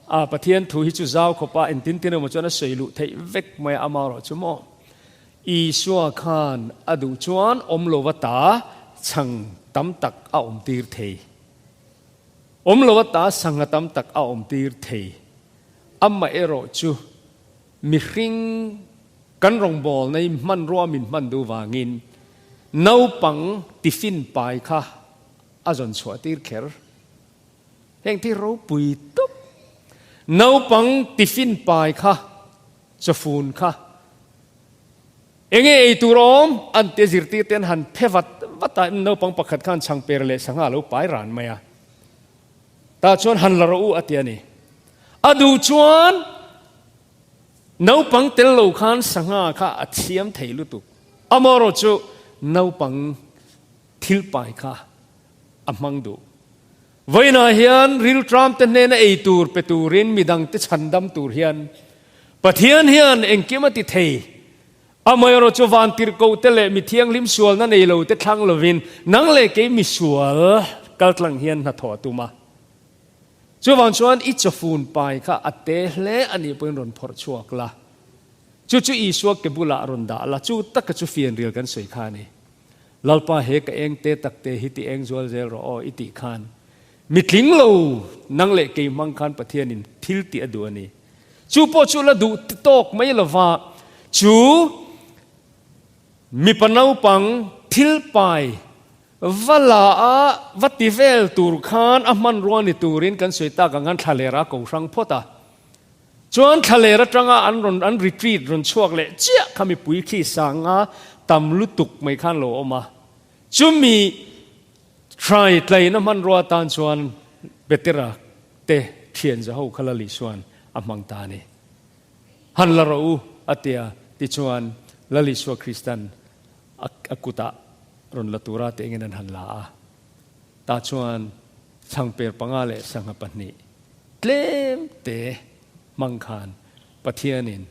A Pathian thu hi chu zau khawpa engtin tin emaw chuan a sawi luh theih vek mai a, amaherawh chu maw Isua khan a duh chuan awm lova ta chhang tam tak a awm tir thei. Awm lova ta sangha tam tak a awm tir thei. Amaherawh chu mihring kan rawngbawlna hi hmanrua min hman duh vangin naupang tiffin pai kha a zawn chhuah tir kher. Heng thil ropui tawp naupang tiffin pai kha, chawfun kha enge ei tur awm an tia zirtir te an han phe vat vat a, naupang pakhat khan chhangper leh sangha a lo pai ran mai a, tah chuan han la rawh u a ti a ni. A duh chuan naupang tel lo khan sangha kha a thiam thei lutuk, amaherawh chu naupang thil pai kha a hmang duh. Vawiinah hian rilṭamte hnena ei tur pe turin midangte chhandam tur hian Pathian hian engkim a ti thei. Amaherawh chu vantirhkohte leh mi thianghlim sualna nei lote thlang lovin nang leh kei misual kaltlang hian hnathawh a tum a. Chuvang chuan i chawfun pai kha a te hle a nih pawhin rawn phawrh chhuak la. Chu chu Isua ke bulah rawn dah la, chu taka chu fianrial kan sawi kha a ni. Lalpa he ka eng te tak te hi ti eng zual zel rawh aw i tih khan mi tling lo nang leh kei hmang khan Pathianin thil tih a duh a ni. Chu pawh chu la duh tawk mai lova chu mipa naupang thil pai va la a va ti vel tur khan a hmanrua ni turin kan sawi tak ang khan thlalera ko hrang phawt a. Chuan thlaler atanga an rawn an retreat rawn chhuak leh chiah kha mipui khi sanga tam lutuk mai khan lo awm a. Chumi hrai tlaina hmanrua atan chuan Petera te thian zaho kha Lali chuan a hmang ta a ni. Han la rawh u a tia tichuan Lali Isua Kristan a kutah rawn la tura te engin an han la a. Tah chuan chhangper panga leh sangha pahnih tlem te hmang khan Pathianin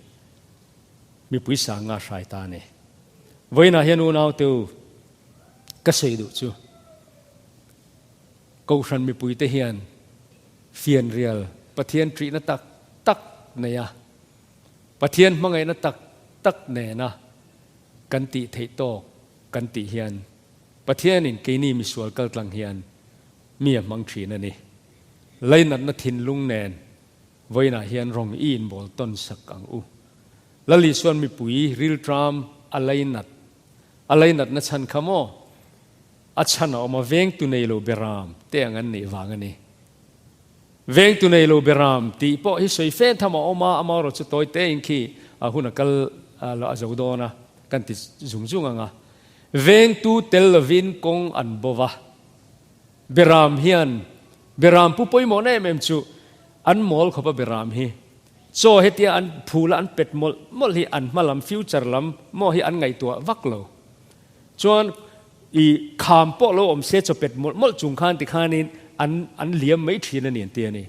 mipui sanga hrai ta a ni. Vawiinah hian unaute u, ka sawi duh chu Kohhran mipuite hian fianrial Pathian ṭihna tak tak nei a, Pathian hmangaihna tak tak nena kan tih theih tawk kan tih hian Pathianin keini misual kaltlang hian mi a hmang ṭhin a ni. Lainatna thinlung nen vawiinah hian rawng i inbawl tawn sak ang u. Lal Isuan mipui rilṭam a lainat a lainatna chhan kha maw? A chhan a awm a, vengtu nei lo beram te ang an nih vang a ni. Vengtu nei lo beram tih pawh hi sawi fe tham a awm a, amaherawh chu tawi tein khi a hun a kal a zo dawn a, kan ti zung zung ang a. Vengtu tel lovin kawng an bo va. Beram hian beram pu pawimawhna em em chu an mawl khawp a beram hi. Chaw hetia an phul a an pet mawlh mawlh hi an hma lam future lam maw hi an ngaihtuah vak lo. Chuan i kham pawh lo awm se chaw pet mawlh mawlh chung khan tikhanin an an liam mai thin a ni an ti a ni.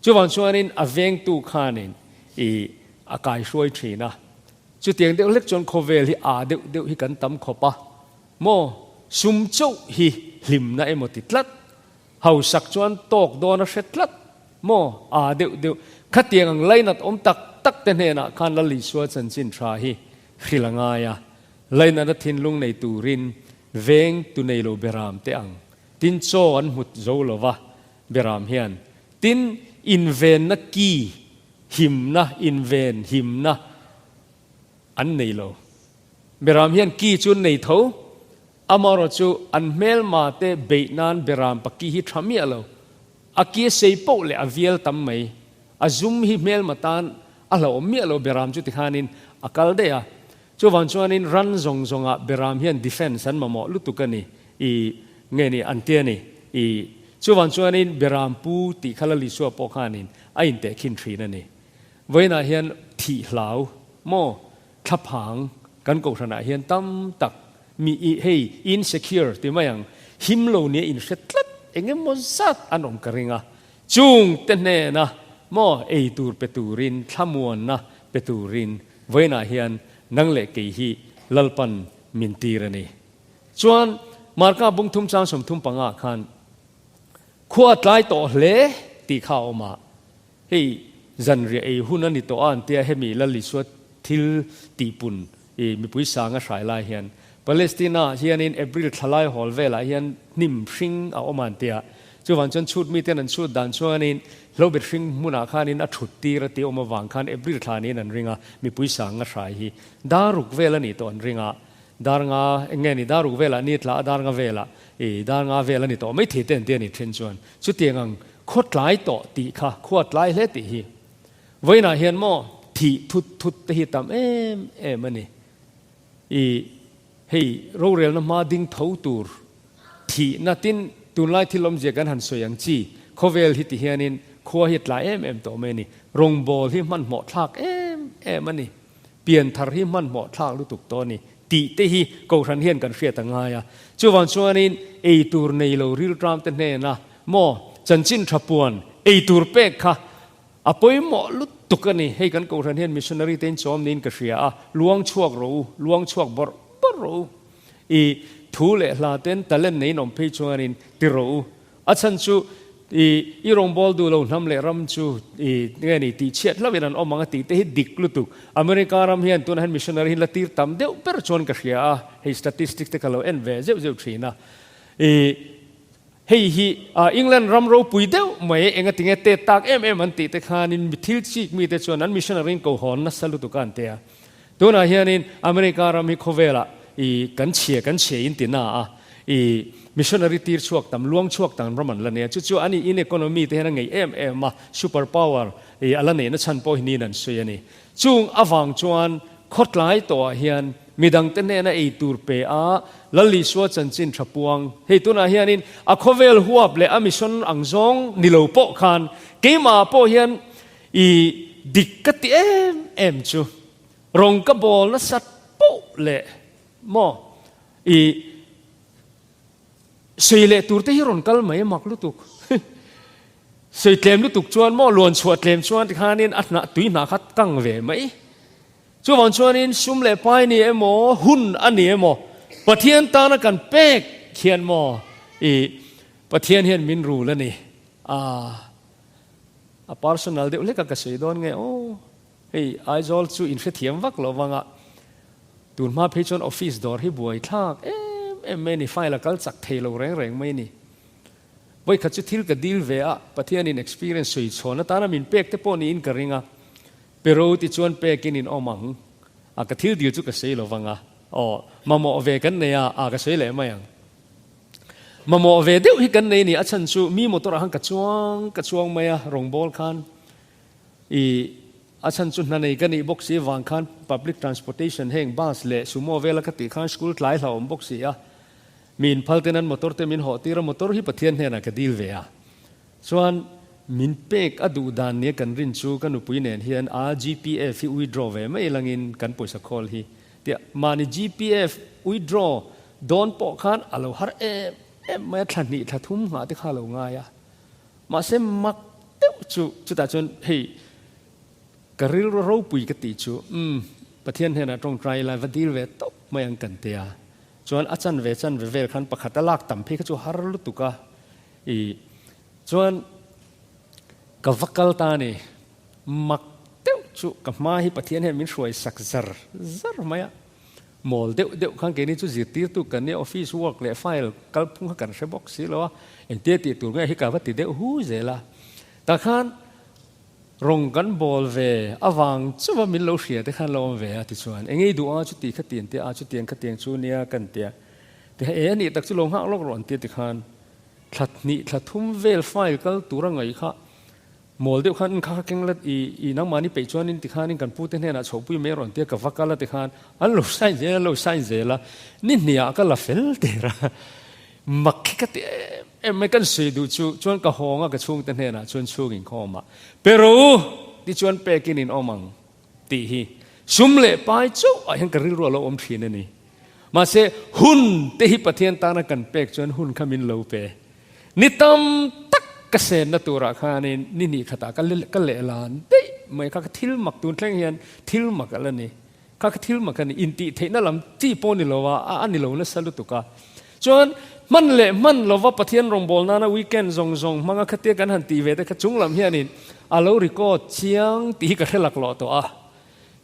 Chuvang chuanin a vengtu khanin i a kaihruai thin a. Chutiang deuh hlek chuan khawvel hi aa deuh deuh hi kan tam khawp a. Maw sum chauh hi hlimna emaw ti tlat, hausak chuan tawk dawn a hre tlat maw aa deuh deuh. Khatiang ang lainat awm tak tak te hnenah khan Lal Isua chanchin tha hi hrilh a ngai a, lainatna thinlung nei turin veng tu nei lo beram te ang tin chaw an hmut zo lo va beram hian tin invenna ki himna inven himna an nei lo. Beram hian ki chu an nei tho, amaherawh chu an hmelma te beih nan beram pa ki hi tha miah lo. A ki a sei poh leh a vial tam mai. A zum hi hmelma tan a hlauhawm miah lo beram chu tikhanin a kal daih a. Chuvang chuanin ran zawng zawngah beram hian defence an mamawh lutuk a ni i nge ni an ti a ni i chuvang chuanin beram pu tih kha Lal Isua pawh khanin a intehkhin thin a ni. Vawiinah hian thih hlau maw? Thlaphang kan kohhranah hian tam tak mi i hei insecure ti mai ang, him lo nia inhre tlat eng emaw zat an awm ka ring a, chung te hnena maw ei tur pe turin thlamuanna pe turin vawiinah hian nang leh kei hi Lalpan min tir a ni. Chuan Marka bung thum chang 35 khan khua tlai tawh hle tih kha a awm a, Hei zanriah ei hun a ni tawh a an tia hemi Lal Isua thil tihpun i mipui sang a hrai lai hian Palestina ah hianin April thla lai hawl velah hian hnim hring a awm a an tia. Chuvang chuan chhut miten an chhut dan chuanin hlobet hring hmunah khanin a thut tir a tih awm avang khan April thla niin an ring a, mipui sang a hrai hi dar ruk vel a nih tawh an ring a. Dar nga eng nge ni dar ruk velah ni tla a dar nga velah i dar nga vel a ni tawh mai thei te an ti a ni then chuan chutiang ang Khaw tlai tawh tih kha khua tlai hle tih hi vawiinah hian maw thih thut thut te hi tam em em a ni. I hei rorelna hma ding tho tur thihna tin tunlai thil awmzia kan han sawi ang chi khawvel hi ti hianin khua hi a tlai em em tawh mai a ni. Rawngbâwl hi hmanhmawh thlak em em a ni. Pianthar hi hmanhmawh thlak lutuk tawh a ni tih te hi Kohhran hian kan hriat a ngai a. Chuvang chuanin ei tur nei lo rilṭam te hnena maw chanchin tha puan ei tur pek kha a pawimawh lutuk a ni. Hei kan Kohhran hian missionary te in chawm niin ka hria a, luang chhuak rawh u, luang chhuak bawrh bawrh rawh u. I thu leh hla ten talent neiin awm phei chuanin ti rawh u. A chhan chu i i rawngbâwl duh lo hnam leh ram chu i nge ni tih chhiat hlauhin an awm ang a tih te hi dik lutuk. America ram hian tunah hian missionary hi la tir tam deuh ber chuan ka hria a, hei statistics te ka lo en ve zeuh zeuh thin a. I hei hi England ram ropui deuh mai engatinge tet tak em em an tih te khanin mi thil chik mite chuan an missionary in ko hawn nasa lutuk a an ti a. Tunah hianin America ram hi khawvelah i kan chhia kan chhia in ti na a, i missionary tir chhuak tam, luang chhuak tam ram an la nei a. Chu chu ani in economy te hian a ngeih em em a, super power i a la neihna chhan pawh hi niin an sawi a ni. Chung avang chuan khawtlai tawhah hian midangte hnena ei tur pe a, Lal Isua chanchin tha puang. Hei tunah hianin a khawvel huap leh a mission ang zawng ni lo pawh khan keimahah pawh hian I dik ka ti em em chu rawng ka bawl nasat poh leh maw i sei leh tur te hi rawn kal mai mak lutuk sei tlem lutuk chuan maw luan chhuah tlem chuan tikhanin a hnah tui hnah kha kang ve mai chuvang chuanin sum leh pai ni emaw hun a ni emaw Pathian tana kan pek hian maw i Pathian hian min rul a ni a. A personal deuh hlek a ka sawi dawn nge aw, hei Aizawl chu in hrethiam vak lo vang a, tun hma phei chuan office dawr hi buai thlak em em mai a ni, file a kal chak thei lo reng reng mai a ni. Vawikhat chu thil ka dil ve a, Pathianin experience sawi chhawn atana min pek te pawh niin ka ring a. Pero tichuan pekin in awm ang a, ka thil dil chu ka sawi lo vang a. Aw, mamawh ve kan nei a, a ka sawi leh mai ang. Mamawh ve deuh hi kan nei a ni, a chhan chu mi motor ah khan ka chuang ka chuang mai a, rawngbawl khan i a chhan chu hna nei ka nih bawk si vang khan public transportation heng bus leh sumo vela ka tih khan school tlai hlauhawm bawk si a, mi inphal ten an motor te min hawh tir a, motor hi Pathian hnenah ka dil ve a. Chuan min pek a duh dan nia kan rin chu ka nupui nen hian a GPF hi withdraw ve mai langin kan pawisa khawl hi tia mahni GPF withdraw dawn pawh khan a lo har em em mai a, thla hnih thla thum nghah te kha a lo ngai a. Mahse mak deuh chu chutah chuan hei ka rilru ropui ka tih chu umm Pathian hnenah tawngtai ila va dil ve tawp mai ang kan tia. Chuan a chanve chanve vel khan pakhat a lak tam phei kha chu har lutuk a. I chuan ka va kal ta a ni. Mak deuh chu ka hma hi Pathian hian min hruai sak zar zar mai a. Mawl deuh deuh khan keini chu zirtirtu kan nia, office work leh file kalphung kha kan hre bawk si lo a, engtia tih tur nge hi ka va ti deuh hu zel a. Tah khan rawng kan bawl ve avang chuva min lo hria te khan lo awm ve a tichuan eng ei duh a chuti khatiang te a chutiang khatiang chu nia kan tia. Tiha e a nih tak chu lo nghak lawk rawh an tia tikhan. Thla hnih thla thum vel file kal tur a ngaih kha mawl deuh khan kha kha keng let i i nangmahni peih chuanin tikhanin kan pute hnenah chhohpui mai rawn tia ka va kal a tikhan an lo sign zel an lo sign zel a ni hniah ka la fel der a mak khi ka ti em em mai kan sawi duh chu chuan ka hawng a ka chhungte hnenah chuan chhung inkhawm ah pero tichuan pekin in awm ang tih hi sum leh pai chauh ah hian ka rilru a lo awm thin a ni. Mahse, hun te hi Pathian tana kan pek chuan hun kha min lo pe. Ni tam tak ka senna turah khanin ni hnih khatah ka ka lehlan daih mai kha ka thil mak tun thleng hian thil mak a la ni. Kha ka thil mak a ni. Intih theihna lam chi pawh ni lo a, a ni lo nasa lutuk a. Chuan hman leh hman lova Pathian rawngbâwl nana weekend zawng zawng hmanga khatia kan han tih ve te kha chung lam hianin a lo record chiang tih hi ka hre laklawh tawh a.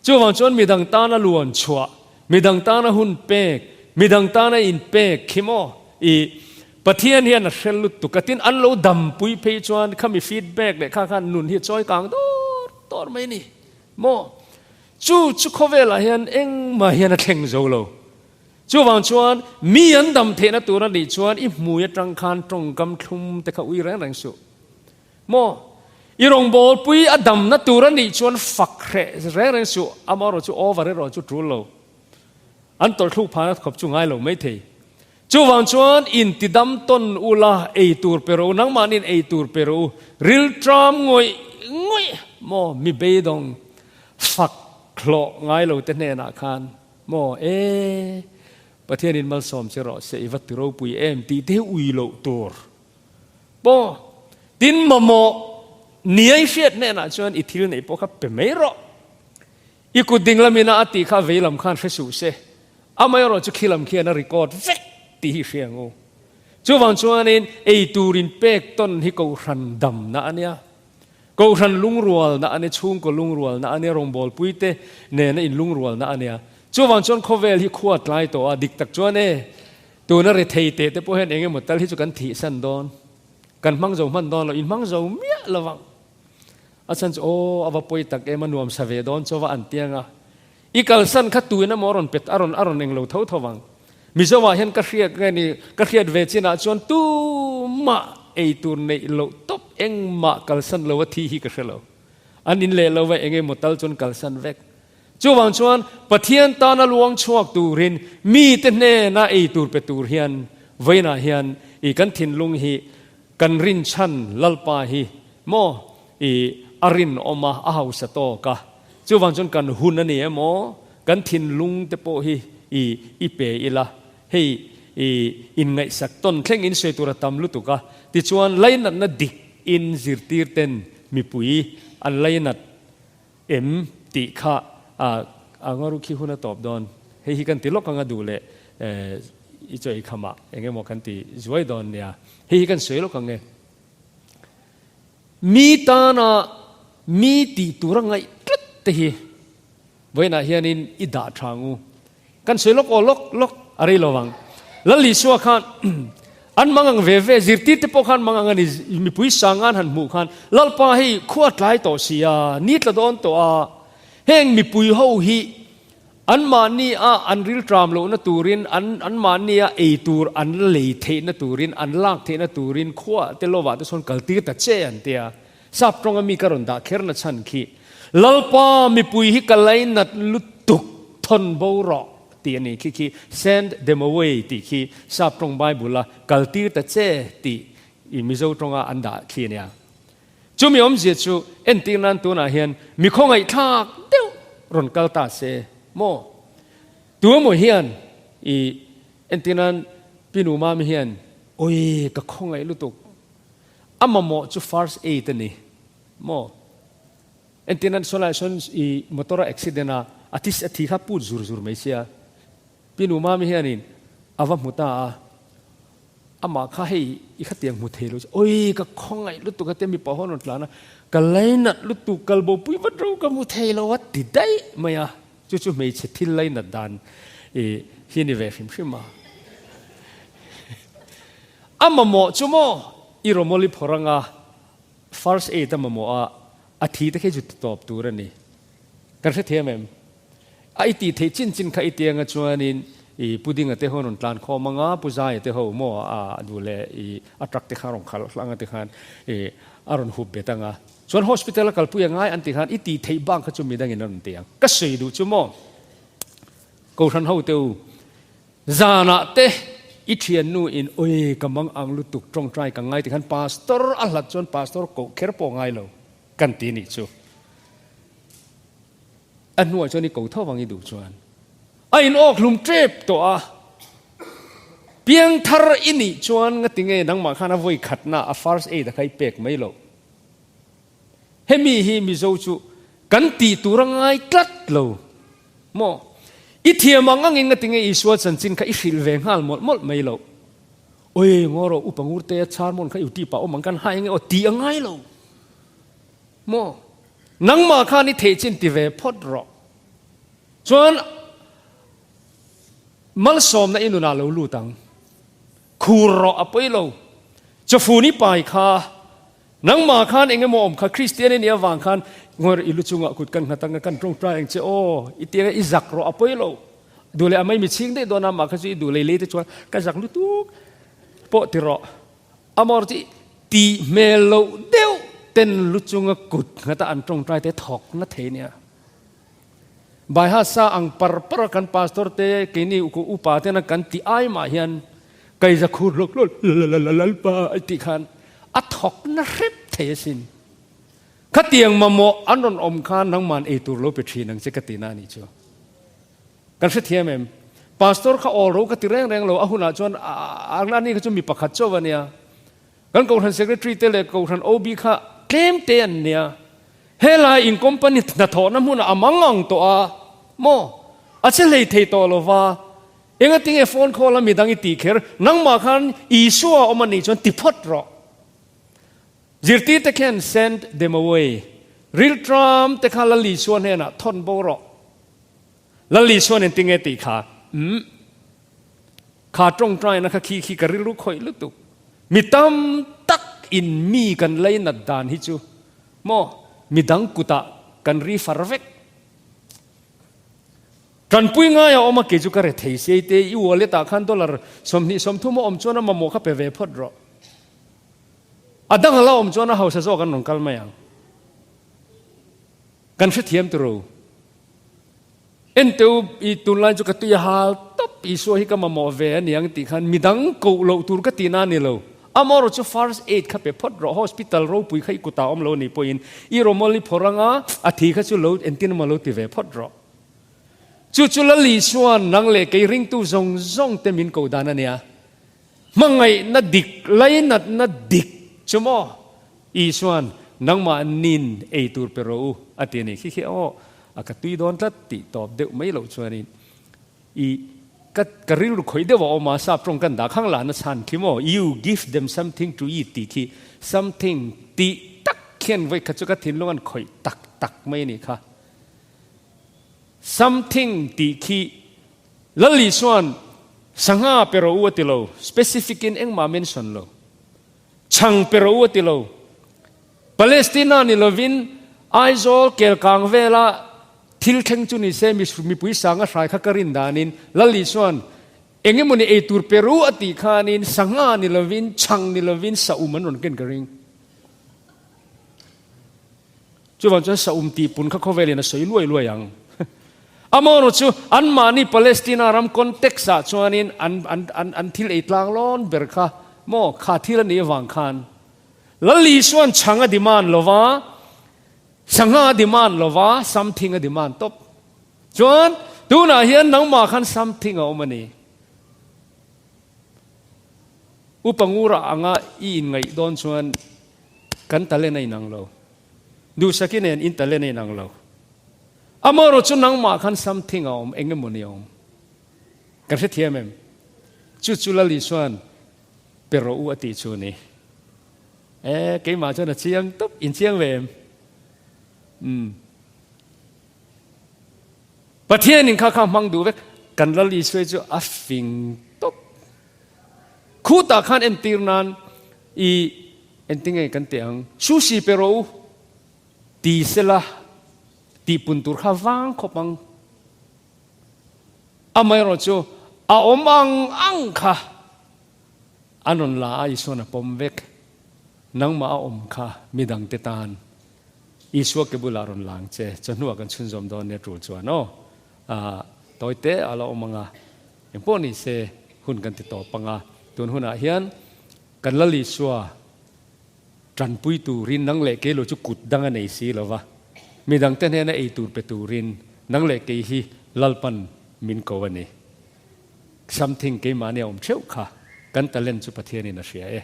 Chuvang chuan midang tana luan chhuah, midang tana hun pek, midang tana inpek khi maw i Pathian hian a hre lutuk a, tin an lo dampui phei chuan khami feedback leh kha khan nun hi a chawi kang dawr dawr mai a ni maw. Chu chu khawvelah hian engmah hian a thleng zo lo. Chuvang chuan mi an dam theihna tur a nih chuan i hmui atang khan tawngkam thlum te kha ui reng reng suh. Maw? I rawngbawlpui a damna tur a nih chuan fak hreh reng reng suh, amaherawh chu over erawh chu tul lo. An tawlhthluk phahna khawp chu ngai lo maithei. Chuvang chuan intidam tawn ula ei tur pe rawh u, nangmahniin ei tur pe rawh u, rilṭam ngawih ngawih maw mi beidawng fak hlawh ngai lo te hnenah khan maw e Pathianin malsawm che rawh se i va ti ropui em tih te hi ui loh tur. Pawh tin mamawh niai hriat hnenah chuan i thil neih pawh kha pe mai rawh. I kut ding lamin a a tih kha vei lam khan hre suh se. Amaherawh chu khi lam khian a record vek tih hi hria ang u. Chuvang chuanin ei turin pek tawn hi kohhran damna a nia. Kohhran lungrualna a nia, chhungkaw lungrualna a nia, rawngbawlpuite nena inlungrualna a nia. Chuvang chuan khawvel hi khua tlai tawh a, dik tak chuan e, Tuna rethei teh te pawh hian eng emaw tal hi chu kan thihsan dawn, kan hmang zo hman dawn lo, in hmang zo miah lo vang. A chhan chu aw a va pawi tak em a nuam sa ve dawn chaw va an ti ang a. I kalsan kha tuin emaw a rawn pet a rawn a rawn eng lo tho tho vang. Mizoah hian ka hriat nge ni ka hriat ve chinah chuan tumah ei tur neih loh tawp engmah kalsan lo a thi hi ka hre lo. An in leh lo va eng emaw tal chuan kalsan vek. Chuvang chuan Pathian tana luang chhuak turin mite hnena ei tur pe tur hian vawiinah hian i kan thinlung hi kan rinchhan Lalpa hi maw i a rinawm a, a hausa tawk a. Chuvang chuan kan hun a ni emaw kan thinlung te pawh hi i i pe ila hei i inngaihsak tawn thleng in sawi tur a tam lutuk a. Tichuan lainatna dik in zirtir ten mipui an lainat Em tih kha a a ngaru khi hun a tawp dawn. Hei hi kan ti lawk anga duh leh i chaw ei khamah eng emaw kan ti zuai dawn nia. Hei hi kan sawi lawk ang e. Mi tana mi tih tura ngaih tlat te hi vawiinah hianin i dah tha ang u. Kan sawi lawk aw lawk lawk a rei lo vang. Lal Isua khan An mang ang ve ve, zirtirte pawh khan mang ang a ni, mipui sangan han hmuh khan, Lalpa hei khua tlai tawh si a, ni tla dawn tawh a, heng mipui ho hi anmahni a an rilṭam lohna turin, an anmahni a ei tur an lei theihna turin, an lak theihna turin khua te lovah te sawn kaltir ta che an ti a. Sap tawnga mi ka rawn dah kher na chhan khi, Lalpa mipui hi ka lainat lutuk thawn bo rawh tih a ni khi khi send them away tih khi sap tawng Bible a kaltir ta che tih i Mizo tawnga an dah khi a nia. Chumi awmzia chu entir nan tunah hian mi khawngaihthlak deuh rawn kal ta se maw? Tu emaw hian i entir nan Pi Numami hian awi ka khawngaih lutuk A mamawh chu first aid a ni maw? Entirna saw lai sawn i motor a accident a, a thi a thi kha put zur zur mai sia. Pi nu mami hianin a va hmu ta a, amah kha hei i khatiang hmu thei lo chu oi ka khawngaih lutuk a tia mipa ho an rawn tlan a, ka lainat lutuk kalbo pui vat ro ka hmu thei lo a ti daih mai a, chu chu hmeichhe thil lainat dan i hi a ni ve hrim hrim a. A mamawh chu maw i rawmawli phawrh anga first aid a mamawh a, a thi te khi chu ti tawp tur a ni. Kan hrethiam em? A i tih theih chin chin kha i ti anga chuanin i Pudinga te ho rawn tlan khawm anga Pu Zaia te ho maw a duh leh i a truck te kha a rawn khalh hlang a tikhan i a rawn hup bet anga chuan hospital a kalpui a ngai an ti khan i tih theih bak kha chu midangin a rawn ti ang. Ka sawi duh chu maw Kohhran ho te u Zanah te i thiannu in oi ka mang ang lutuk tawngtai ka ngai tikhan pastor a hlat chuan pastor koh kher pawh ngai lo kan ti nih chu. A hnuah chuan i ko tho vang i duh chuan a in awk hlum tep tawh a. Piangthar i nih chuan ngati nge nangmah khan a vawi khatna a first aid a kha i pek mai loh. Hemi hi Mizo chu kan tih tur a ngai tlat lo maw? I thiam ang angin nga tinge Isua chanchin kha i hrilh ve nghal mawlh mawlh mai loh? Oi ngaw rawh upa ngur te sermon kha i tih pah awm ang kan hai nge aw tih a ngai lo maw? Nangmah khan i theih chin ti ve phawt rawh. Chuan malsawmna i nunah lo lut ang. Khur rawh a pawi lo. Chawfun i pai kha Nangmah khan eng emaw awm kha Kristian i nih avang khan ngawr i lu chungah kut kan nghat anga kan tawngtai ang che aw i tia i zak rawh a pawi lo. Duh leh a mai mi chhing daih dawn a mah kha chu i duh lei lei te chuan ka zak lutuk pawh ti rawh. Amor chu tih hmel loh deuh ten lu chunga kut nghata an tawngtai te thawk na thei nia. Baihasa ang par par a kan pastor te keini upa tena kan tih ai mah hian kaiza khur hlawk hlawk lalalalalalpa a tih khan a thawk na hrep thei asin. Khatiang mamawh an rawn awm khan nangman ei tur lo pe thin ang che ka ti na anih chu. Kan hrethiam em? Pastor kha awl ro ka ti reng reng lo a hunah chuan ani kha chu mi pakhat chauh a nia. Kan Kohhran Secretary te leh Kohhran OB kha tlem te an nia. Helai in company hnathawhna hmunah a mang ang tawh a maw? A che hlei thei tawh lo va. Engatinge phone call a midang i tih kher? Nangmah khan Isua a awm a nih chuan ti phawt rawh. Zirtirte khian send them away. Rilṭam te kha Lal Isua hnenah thawn bo rawh. Lal Isua nen tinge tih kha? Umm. Kha tawngtaina kha khi khi ka rilru khawih lutuk. Mi tam tak in mi kan leinat dan hi chu maw midang kutah kan ri far vek. Tanpui ngai a awm a kei chu ka re thei sei te i wallet ah khan dollar 20 30 a awm chuan a mamawh kha pe ve phawt rawh. A dang a la awm chuan a hausa zawk an rawn kal mai ang. Kan hrethiam turu. Enteu i tunlai chu ka tui a hal tawp, Isua hi ka mamawh ve a niang tih khan midang koh loh tur ka tihna a ni lo. Amaherawh chu first aid kha pe phawt rawh, hospital ropui kha i kutah awm lo a nih pawhin i rawmawl i phawrh anga a thi kha chu lo entin emaw lo ti ve phawt rawh. Chu chu Lal Isua'n nang leh kei ringtu zawng zawng te min koh dan a nia. Hmangaihna dik, lainatna dik chu maw Isua'n nangmah nin ei tur pe rawh u a ti a ni. Khi khi aw a ka tui dawn tlat tih tawp deuh mai loh chuanin i ka ka rilru khawih deuh a awm a, sap tawng kan dah khang lana chhan khi maw you give them something to eat tih khi something tih tak khian vawi khat chu ka thinlung an khawih tak tak mai a nih kha. Something tih khi Lal Isua'n. Sangha pe rawh u a ti lo, specific in engmah mention lo. Chhang pe rawh u a ti lo. Palestina ni lovin Aizawl Kelkang vela thil thleng chu ni se mipui sanga hrai kha ka rin danin Lal Isuan eng emawni ei tur pe rawh u a tih khanin sangha ni lovin chhang ni lovin saum an rawn ken ka ring. Chuvang chuan saum tih pun kha khawvelin a sawi luai luai ang. Amaherawh chu anmahni Palestina ram context ah chuanin an an an an thil ei tlang lawn ber kha maw kha thil a nih avang khan Lal Isuan chhang a demand lo va, sangha a demand lo va, something a demand tawp. Chuan tunah hian nangmah khan something a awm a ni. Upa ngura anga i inngaih dawn chuan kan talent a inang lo. Duhsaki nen in talent a inang lo. Amaherawh chu nangmah khan something a awm, eng emaw ni a awm. Kan hrethiam em? Chu chu Lal Isuan pe rawh u a tih chu a ni. E, keimah chuan a chiang tawp, in chiang ve em? Umm. Pathianin kha kha hmang duh vek, kan Lal Isua chu a fing tawp. Khutah khan entir nan i entinge kan tih ang, sushi pe rawh u ti sela tih pun tur kha vang khawp ang. Amaherawh chu a awm ang ang kha an rawn la a, Isua'n a pawm vek. Nangmah a awm kha midangte tan Isua ke bulah rawn lang che, chawhnuah kan chhunzawm dawn nia tul chuan aw. Ah, tawi te a la awm ang a, engpawh ni se hun kan ti tawp ang a, tun hunah hian kan Lal Isua tanpui turin nang leh kei lo chu kut dang a nei si lo va, midangte hnena ei tur pe turin nang leh kei hi Lalpan min ko a ni. Something keimahni a awm theuh kha kan talent chu Pathianin a hria e.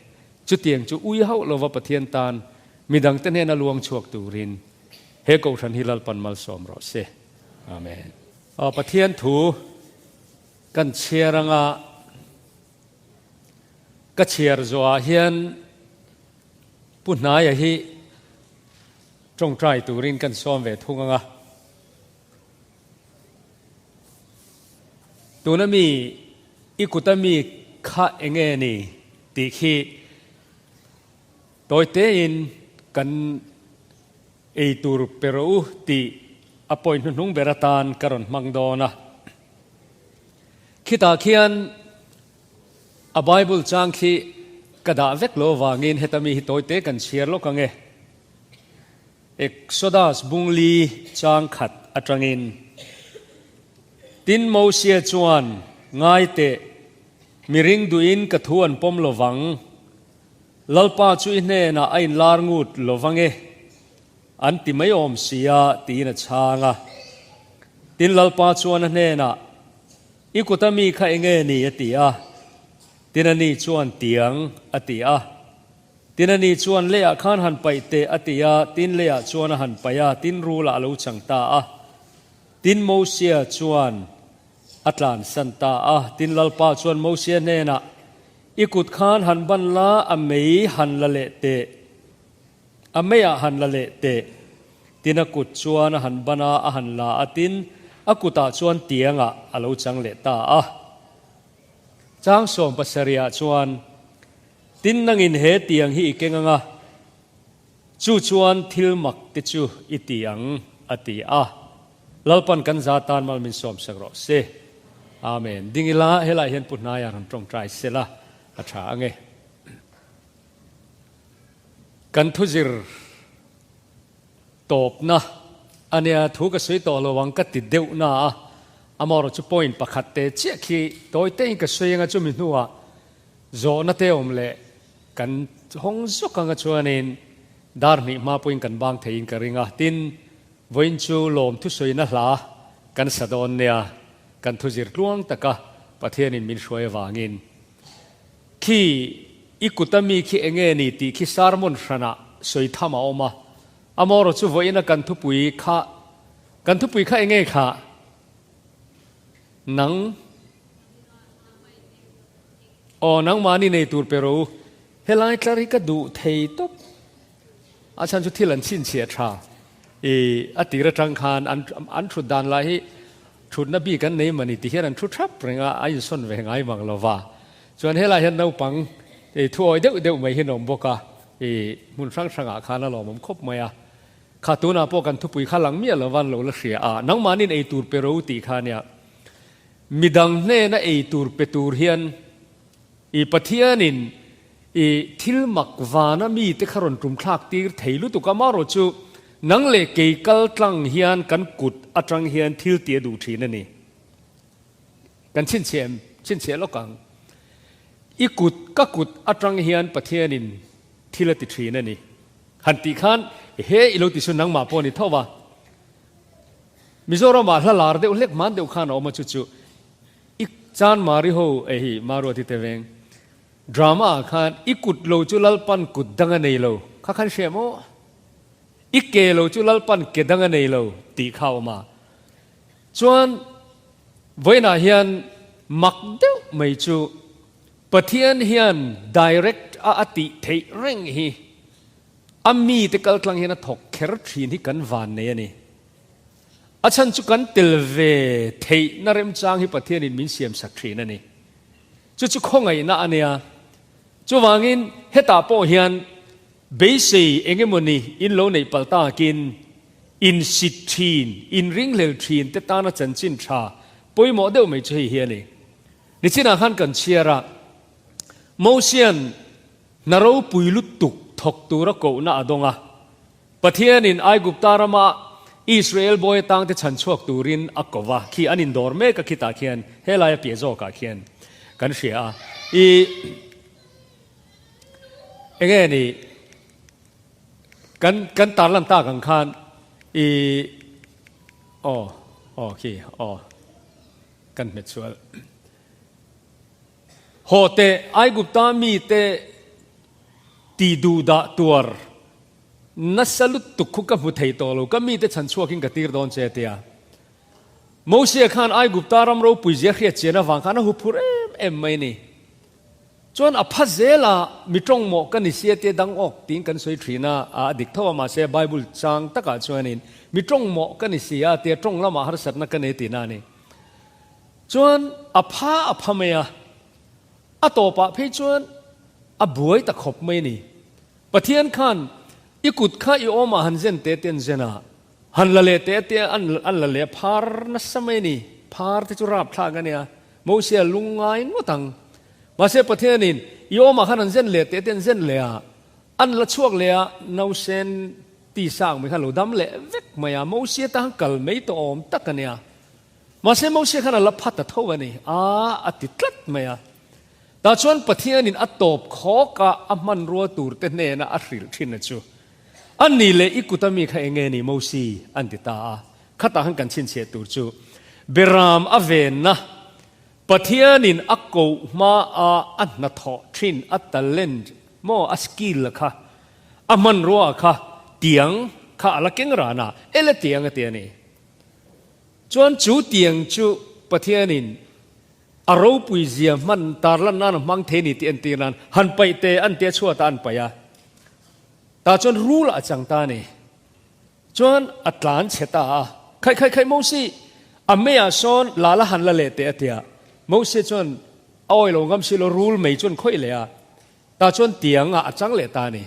Chutiang chu ui hauh lova Pathian tan midangte hnena luang chhuak turin he Kohhran hi Lalpan malsawm rawh se. Amen. Aw Pathian thu kan chhiar anga ka chhiar zawhah hian Pu Hnaia hi tawngtai turin kan sawm ve thung anga tuna mi i kuta mi kha enge ni tih khi Tawi tein kan ei tur pe rawh u tih a point hnuhnung ber atan ka rawn hmang dawn a. Khitah khian a Bible chang khi ka dah vek lo avangin heta mi hi tawi te kan chhiar lawk ang e. Exodus bungli chang khat atangin, Tin Mosia chuan, Ngai teh, mi ring duhin ka thu an pawm lo vang. Lalpa chu i hnenah a inlar ngut lo vang e, an ti mai awm si a, tiin a chhang a. Tin, Lalpa chuan a hnenah, I kuta mi kha eng nge ni? a ti a. Tin, ani chuan, Tiang, a ti a. Tin, ani chuan, Leiah khan han paih teh, a ti a. Tin, leiah chuan a han paih a, tin, rulah a lo chang ta a. Tin, Mosia chuan a tlansan ta a. Tin, Lalpa chuan Mosia hnenah, I kut khan han ban la, a mei han la leh teh. A meiah han la leh teh. Tin a kut chuan a han ban a, a han la a, tin a kutah chuan tiangah a lo chang leh ta a. Chang 70ah chuan, Tin nangin he tiang hi i keng ang a, chu chuan thil mak te chu i ti ang, a ti a. Lalpan kan za tan mal min sawmsak rawh se. Amen. Ding ila helai hian Pu Hnaia rawn tawngtai sela a tha ange. Kan thuzir tawpna ania thu ka sawi tawh lo ang ka ti deuh na a, amaherawh chu point pakhat te chiah khi tawi te in ka sawi anga chumi hnuah zawhna te awm leh kan hawng zawk anga chuanin dar hnih hma pawhin kan bang theiin ka ring a, tin Vawiin chu lawm thusawina hla kan sa dawn nia, kan thuzir tluang taka Pathianin min hruai avangin. Khi i kuta mi khi enge ni tih khi sermon hranah sawi tham a awm a, amaherawh chu vawiina kan thupui kha, kan thupui kha enge kha? Nang Aw nangmahni nei tur pe rawh u, helai tlar hi ka duh thei tawp. A chhan chu thil an chhinchhiah tha i a tir atang khan an an thut dan lah hi Thutna bik an nei mani ti hian an thu thap reng a, a insawn ve ngai mang lo va. Chuan helai hian naupang thuawi deuh deuh mai hi an awm bawk a, i hmun hrang hrangah khan a lawmawm khawp mai a. Kha tunah pawh kan thupui kha lang miah lo va an lo la hria a, nangmahniin ei tur pe ro tih kha nia. Midang hnena ei tur pe tur hian i Pathianin i thil mak vana mite kha rawn tum thlak tir thei lutuk a, marawh chu nang leh kei kal tlang hian kan kut atang hian thil tih a duh thin a ni. Kan chhinchhiah em? Chhinchhiah lawk ang. I kut, ka kut atang hian Pathianin thil a ti thin a ni. Han tih khan, he i lo ti chu nangmah pawh a ni tho va. Mizoramah hla lar deuh hlek hman deuh khan a awm a chu chu i chan mari ho ei hi Maruati te veng drama ah khan i kut lo chu Lalpan kut dang a nei lo kha khan hria maw? I ke lo chu Lalpan ke dang a nei lo tih kha a awm a. Chuan vawiinah hian mak deuh mai chu Pathian hian direct a a tih theih reng hi A mite kaltlang hian a thawk kher thin hi kan van nei a ni. A chhan chu kan tel ve theihna remchang hi Pathianin min siamsak thin a ni. Chu chu khawngaihna a nia. Chuvangin hetah pawh hian beisei eng emawni in lo neih palh takin insit thin, inringhlel thin te tana chanchin tha pawimawh deuh mai chu hei hi a ni. Nichinah khan kan chhiar a, Mosian Hna ropui lutuk thawk tura kohna a dawng a. Pathianin Aigupta rama Israel bawi atangte chhan chhuak turin a ko va, khi an indawr mek a khitah khian helai a piah zawkah khian kan hria a. I enge ni kan kan tarlan tak ang khan i aw aw khi aw kan hmet sual. Haw teh, Aigupta mite ti duhdah tuar nasa lutuk khu ka hmu thei tawh lo, ka mite chhan chhuakin ka tir dawn che a ti a. Mosia khan Aigupta ram ropui zia hriat chian avang khan a hu phur em em mai ni. Chuan a pha zel a, mi tawng mawh ka ni sia tia dang awk tiin kan sawi thin a, a dik tho a, mahse Bible chang takah chuanin mi tawng mawh ka ni sia tia tawng lamah harsatna ka nei tihna a ni. Chuan a pha a pha mai a, a tawpah phei chuan a buai ta khawp mai a ni. Pathian khan i kut kha i awmah han zen te te an zen a, han la leh te te an an la leh a, phar nasa mai a ni. Phar te chu rapthlak a nia, Mosia lungngai ngawt ang. Mahse Pathianin i awmah khan han zen leh te te an zen leh a, an la chhuak leh a, nausen tisa ang mai khan a lo dam leh vek mai a, Mosia tan kal mai tawh awm tak a nia. Mahse Mosia khan a la phat a tho a ni a, a ti tlat mai a. Tah chuan Pathianin a tawp khawk a, a hmanrua turte hnena a hrilh thin a chu. A ni leh i kuta mi kha enge ni Mosi? an ti ta a. Khatah khan kan chhinchhiah tur chu Beram a venna, Pathianin a koh hma a a hnathawh thin, a talent maw, a skill kha, a hmanrua kha tiang kha a la keng ran a, ele tiang a ti a ni. Chuan chu tiang chu Pathianin a ropui zia hman tarlan nan a hmang thei ni tih entir nan han paih te an tia chhuatah an paih a. Tah chuan rul a chang ta a ni. Chuan a tlan chhe ta a. Khaih khaih khaih Mosi, a meiah sawn lala han la leh teh a tia. Mosi chuan a awi lo ngam si lo rul mei chuan khawih leh a. Tah chuan tiang ah a chang leh ta a ni.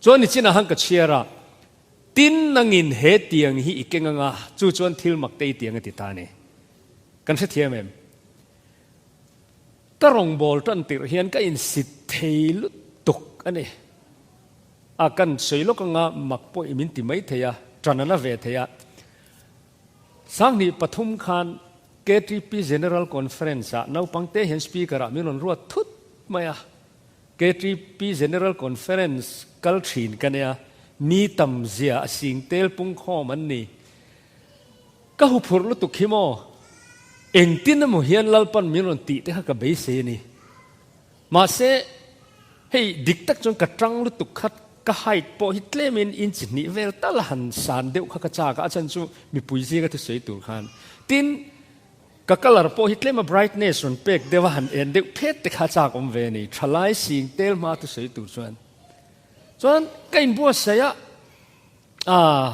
Chuan nichinah han ka chhiar a. Tin, nangin he tiang hi i keng anga, chu chuan thil mak te i tiang a ti ta a ni. Kan hrethiam em? Ka rawngbâwl tan tirh hian ka insit thei lutuk a ni. A, kan sawi lawk anga mak pawh i min ti mai thei a, ṭan a la ve thei a. Sanghnih pathum khan KTP General Conference-ah naupangte hian Speaker-ah min rawn ruat thut mai a. KTP General Conference kal thin ka nia, mi tam zia a sing tel pung khawm an ni. Ka huphurh lutuk hi maw? Engtin emaw hian Lalpan min rawn tih te kha ka beisei a ni. Mahse, hei dik tak chuan ka tang lutuk kha ka height pawh hi tlemin inch hnih vel tal han san deuh kha ka chak a, a chhan chu mipui zinga thusawi tur khan. Tin, Ka colour pawh hi tlem a brightness rawn pek deuh a han en deuh phet te kha chak awm ve a ni, thalai sing tel hma thusawi tur chuan. Chuan ka inbuatsaih a, aah.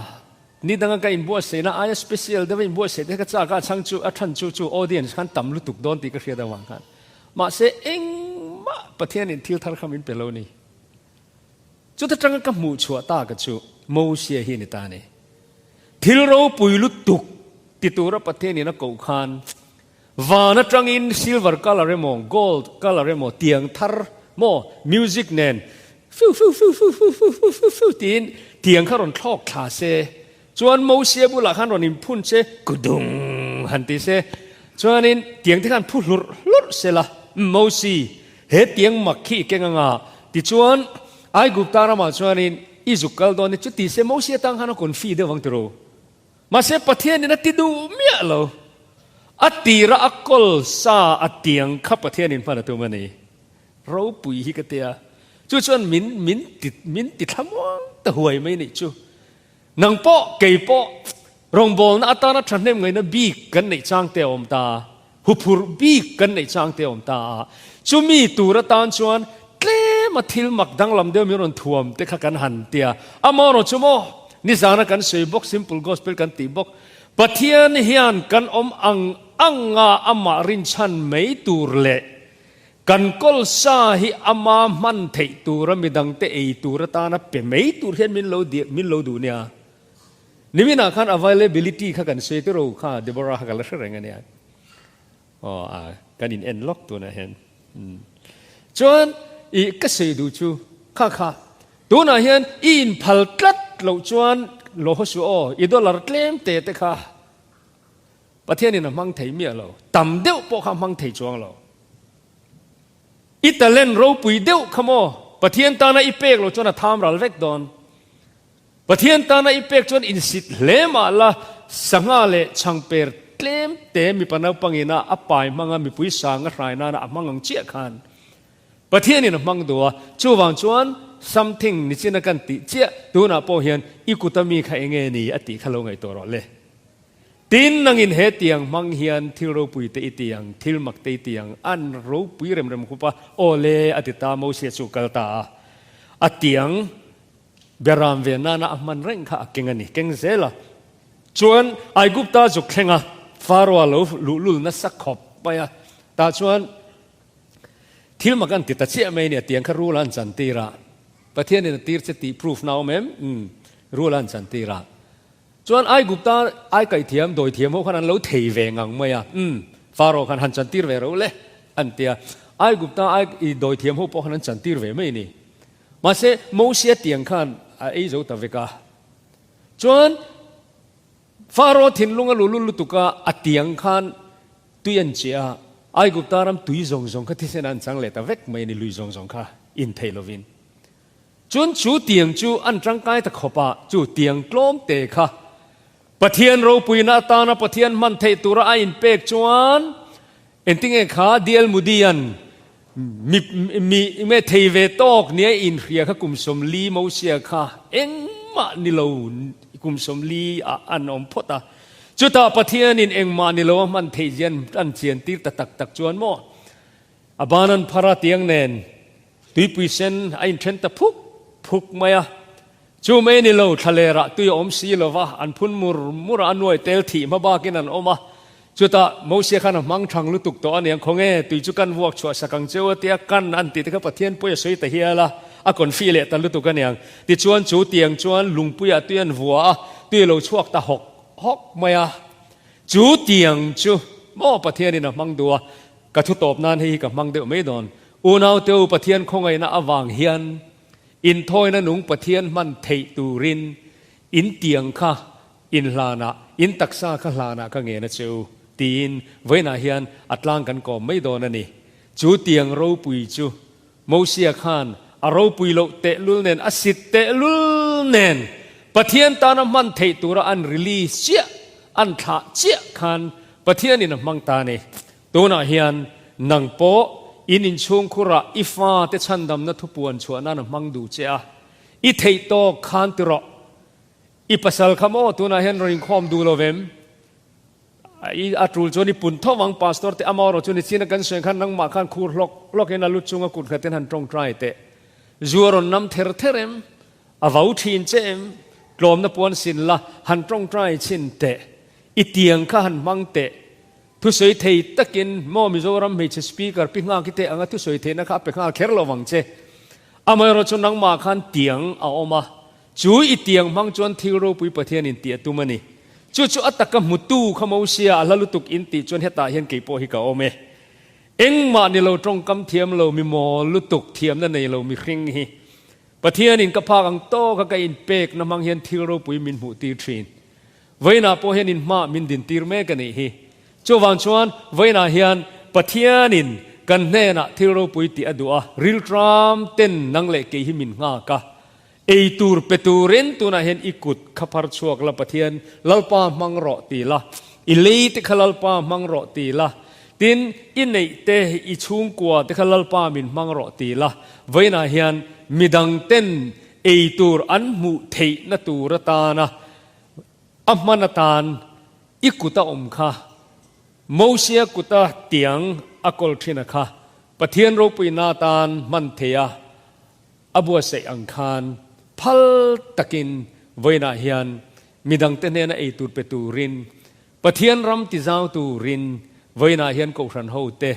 Ni danga ka inbuatsaihna aia special deuha inbuatsaih te kha chak a, a chhang chu a chhan chu chu audience khan tam lutuk dawn tih ka hriat avang khan. Mahse engmah Pathianin thil thar kha min pe lo ni. Chuta tanga ka hmuh chhuah ta ka chu Mosia hi a ni ta a ni. Thil ropui lutuk ti tura Pathianin a koh khan van atangin silver colour emaw gold colour emaw tiang thar maw music nen fiu fiu fiu fiu fiu fiu fiu fiu fiu tiin tiang kha rawn thlawk thla se chuan Mosia bulah khan rawn inphun se kudung han ti se chuanin tiang te khan phu hlurh hlurh se la Mosi he tiang mak khi i keng anga tichuan Aigupta ramah chuanin i zuk kal dawn ni chu ti se Mosia tang khan a confi deuh ang tiro. Mahse Pathianin a ti duh miah lo. A tira a kawl sa a tiang kha Pathianin hman a tum a ni. Ropui hi ka tia. Chu chuan min min ti min ti thlamuang ta huai mai nih chu. Nang pawh kei pawh rawngbawlna atana thahnem ngaihna bik kan neih chang te a awm ta. Huphurh bik kan neih chang te a awm ta a. Chumi tur atan chuan tlema thil mak danglam deuh min rawn thuam te kha kan han tia. Amaherawh chu maw, nizana kan sawi bawk, simple gospel kan tih bawk, Pathian hian kan awm ang anga amah rinchhan mai tur leh kan kawl sa hi ama hman theih tura midangte ei tur atana pe mai tur hian min lo min lo duh nia. Niminah khan availability kha kan sawi tiro kha Deborah kha ka la hre reng a nia. Aw a kan in en lawk tunah hian. Chuan i ka sawi duh chu kha kha tunah hian i inphal tlat loh chuan lo haw suh aw i dollar tlem te te kha Pathianin a hmang thei miah lo. Tam deuh pawh kha a hmang thei chuang lo. I talent ropui deuh kha maw Pathian tana i pek loh chuan a tham ral vek dawn. Pathian tana i pek chuan insit hle mah la, sangha leh chhangper tlem te mipa naupangina a pai hmanga mipui sanga hrai nana a hmang ang chiah khan Pathianin a hmang duh a, chuvang chuan something nichina kan tih chiah tunah pawh hian i kuta mi kha enge ni a tih kha lo ngaihtuah rawh le. Tin, nangin he tiang hmang hian thil ropui te i ti ang, thil mak te i ti ang, an ropui rem rem khup a, aw le a ti ta, Mosia chu kal ta a, a tiang Beram ve nana a hman reng kha a keng a ni, keng zel a. Chuan Aigupta zuk thleng a, Faroa lo luhlul nasa khawp mai a. Tah chuan thil mak an ti ta chiah mai a ni, a tiang kha rul a an chan tir a. Pathianin a tir che tih proof na awm em? Umm, rul a an chan tir a. Chuan Aigupta ai kaihthiam, dawithiam ho khan an lo thei ve ngang mai a, umm, Faro khan han chan tir ve ro le, an ti a. Aigupta ai dawithiam ho pawh khan an chan tir ve mai a ni. Mahse, Mosia tiang khan a ei zo ta vek a. Chuan, Faro thinlung a lulul lutuk a, a tiang khan tui an chiah a, Aigupta ram tui zawng zawng kha thisen an chang leh ta vek mai a ni, lui zawng zawng kha in theih lovin. Chuan chu tiang chu an tangkai ta khawp a, chu tiang tlawm te kha Pathian ropuina atana Pathian hman theih tura a inpek chuan Engtinge kha DL Moody-a'n mi mi me thei ve tawk nia inhria kha kum 40 Mosia kha engmah ni lo kum 40 ah an awm phawt a. Chutah Pathianin engmah ni lo a hman theih zian an chian tir ta tak tak chuan maw a ban an phar a tiang nen tuipui sen a inthen ta phuk phuk mai a. Chu mai ni lo, thlalerah tui a awm si lo va, an phun mur mur a, a nuai tel thih hma bakin an awm a. Chutah Mosia khan a hmang thang lutuk tawh a niang, Khawnge, tui chu kan vuak chhuah sak ang cheu a tia, kan an tih te kha Pathian pawi a sawi ta hial a, a confi leh ta lutuk a niang. Tichuan chu tiang chuan lungpuiah tui an vua a, tui a lo chhuak ta hawk hawk mai a. Chu tiang chu maw Pathianin a hmang duh a, ka thu tawp nan hei hi ka hmang deuh mai dawn. Unaute u, Pathian khawngaihna avang hian Inthawina nung Pathian hman theih turin in tiang kha in hlanah, in taksa kha hlanah ka ngen a che u, tiin vawiinah hian a tlang kan kawm mai dawn a ni. Chu tiang ropui chu Mosia khan a ropui loh tehlul nen, a sit tehlul nen Pathian tana hman theih tura an release chiah, an thlah chiah khan Pathianin a hmang ta a ni. Tunah hian nang pawh in inchhungkhurah i fate chhandamna thupuan chhuah nan a hmang duh che a, i theih tawk khan ti rawh. I pasal kha maw tunah hian rawn inkhawm duh lo vem? I a tul chuan i pun tho ang Pastor te amaherawh chu nichina kan sawi khan nangmah khan khur hlawk hlawkin a lu chunga kut nghatin han tawngtai teh. Zu a rawn nam ther ther em? A vau thin che em? Tlawmna puan sin la, han tawngtai chhin teh. I tiang kha han hmang teh. Thusawi thei takin maw Mizoram hmeichhe speaker pi nghak i teh anga thusawi theihna kha a pe nghal kher lo vang che. Amaherawh chu nangmah khan tiang a awm a, chu i tiang hmang chuan thil ropui Pathian in tih a tum a ni. Chu chu a taka hmutu kha Mosia a hla lutuk in tih chuan hetah hian kei pawh hi ka awm e. Engmah ni lo tawngkam thiam lo mi mawl lutuk thiamna nei lo mihring hi Pathianin ka phak ang tawka ka inpekna hmang hian thil ropui min hmuh tir thin. Vawiinah pawh hian inhma min din tir mek a nih hi. Chuvang chuan vawiinah hian Pathianin kan hnenah thil ropui tih a duh a, riltram ten nang leh kei hi min nghak a. Ei tur pe turin tunah hian i kut kha phar chhuak la Pathian Lalpa hmang rawh ti la, i lei te kha Lalpa hmang rawh ti la, tin i neih te i chhungkua te kha Lalpa min hmang rawh ti la. Vawiinah hian midang ten ei tur an hmuh theihna tur atana A hman atan i kut a awm kha, Mosia kuta tiang a kawl thin a kha, Pathian ropuina atan hman thei a, a buatsaih ang khan phal takin vawiinah hian midangte hnena ei tur pe turin, Pathian ram tizau turin vawiinah hian Kohhran hote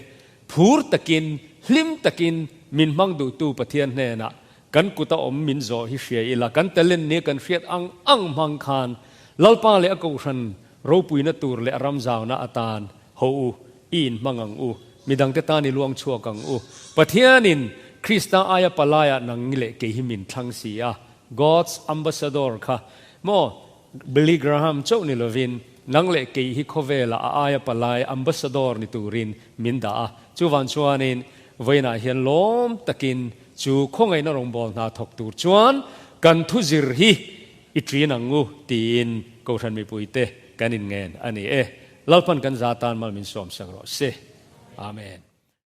phur takin, hlim takin min hmang duhtu Pathian hnenah Kan kuta awm min zawh hi hria ila, kan talent nia kan hriat ang ang hmang khan Lalpa leh a Kohhran ropuina tur leh a ramzauna atan ho u, i inhmang ang u, midangte tan i luang chhuak ang u. Pathianin Krista aia palaiah nang leh kei hi min thlang si a, God's Ambassador kha maw Billy Graham chauh ni lovin nang leh kei hi khawvelah a aia palai Ambassador ni turin min dah a, chuvang chuanin vawiinah hian lawm takin Chu khawngaihna rawngbâwl hna thawk tûr chuan kan thuzir hi i ṭin ang u tiin Kohhran mipuite kan inngen a ni e. Lalpan kan za tân mal min sawmsak rawh se. Amen.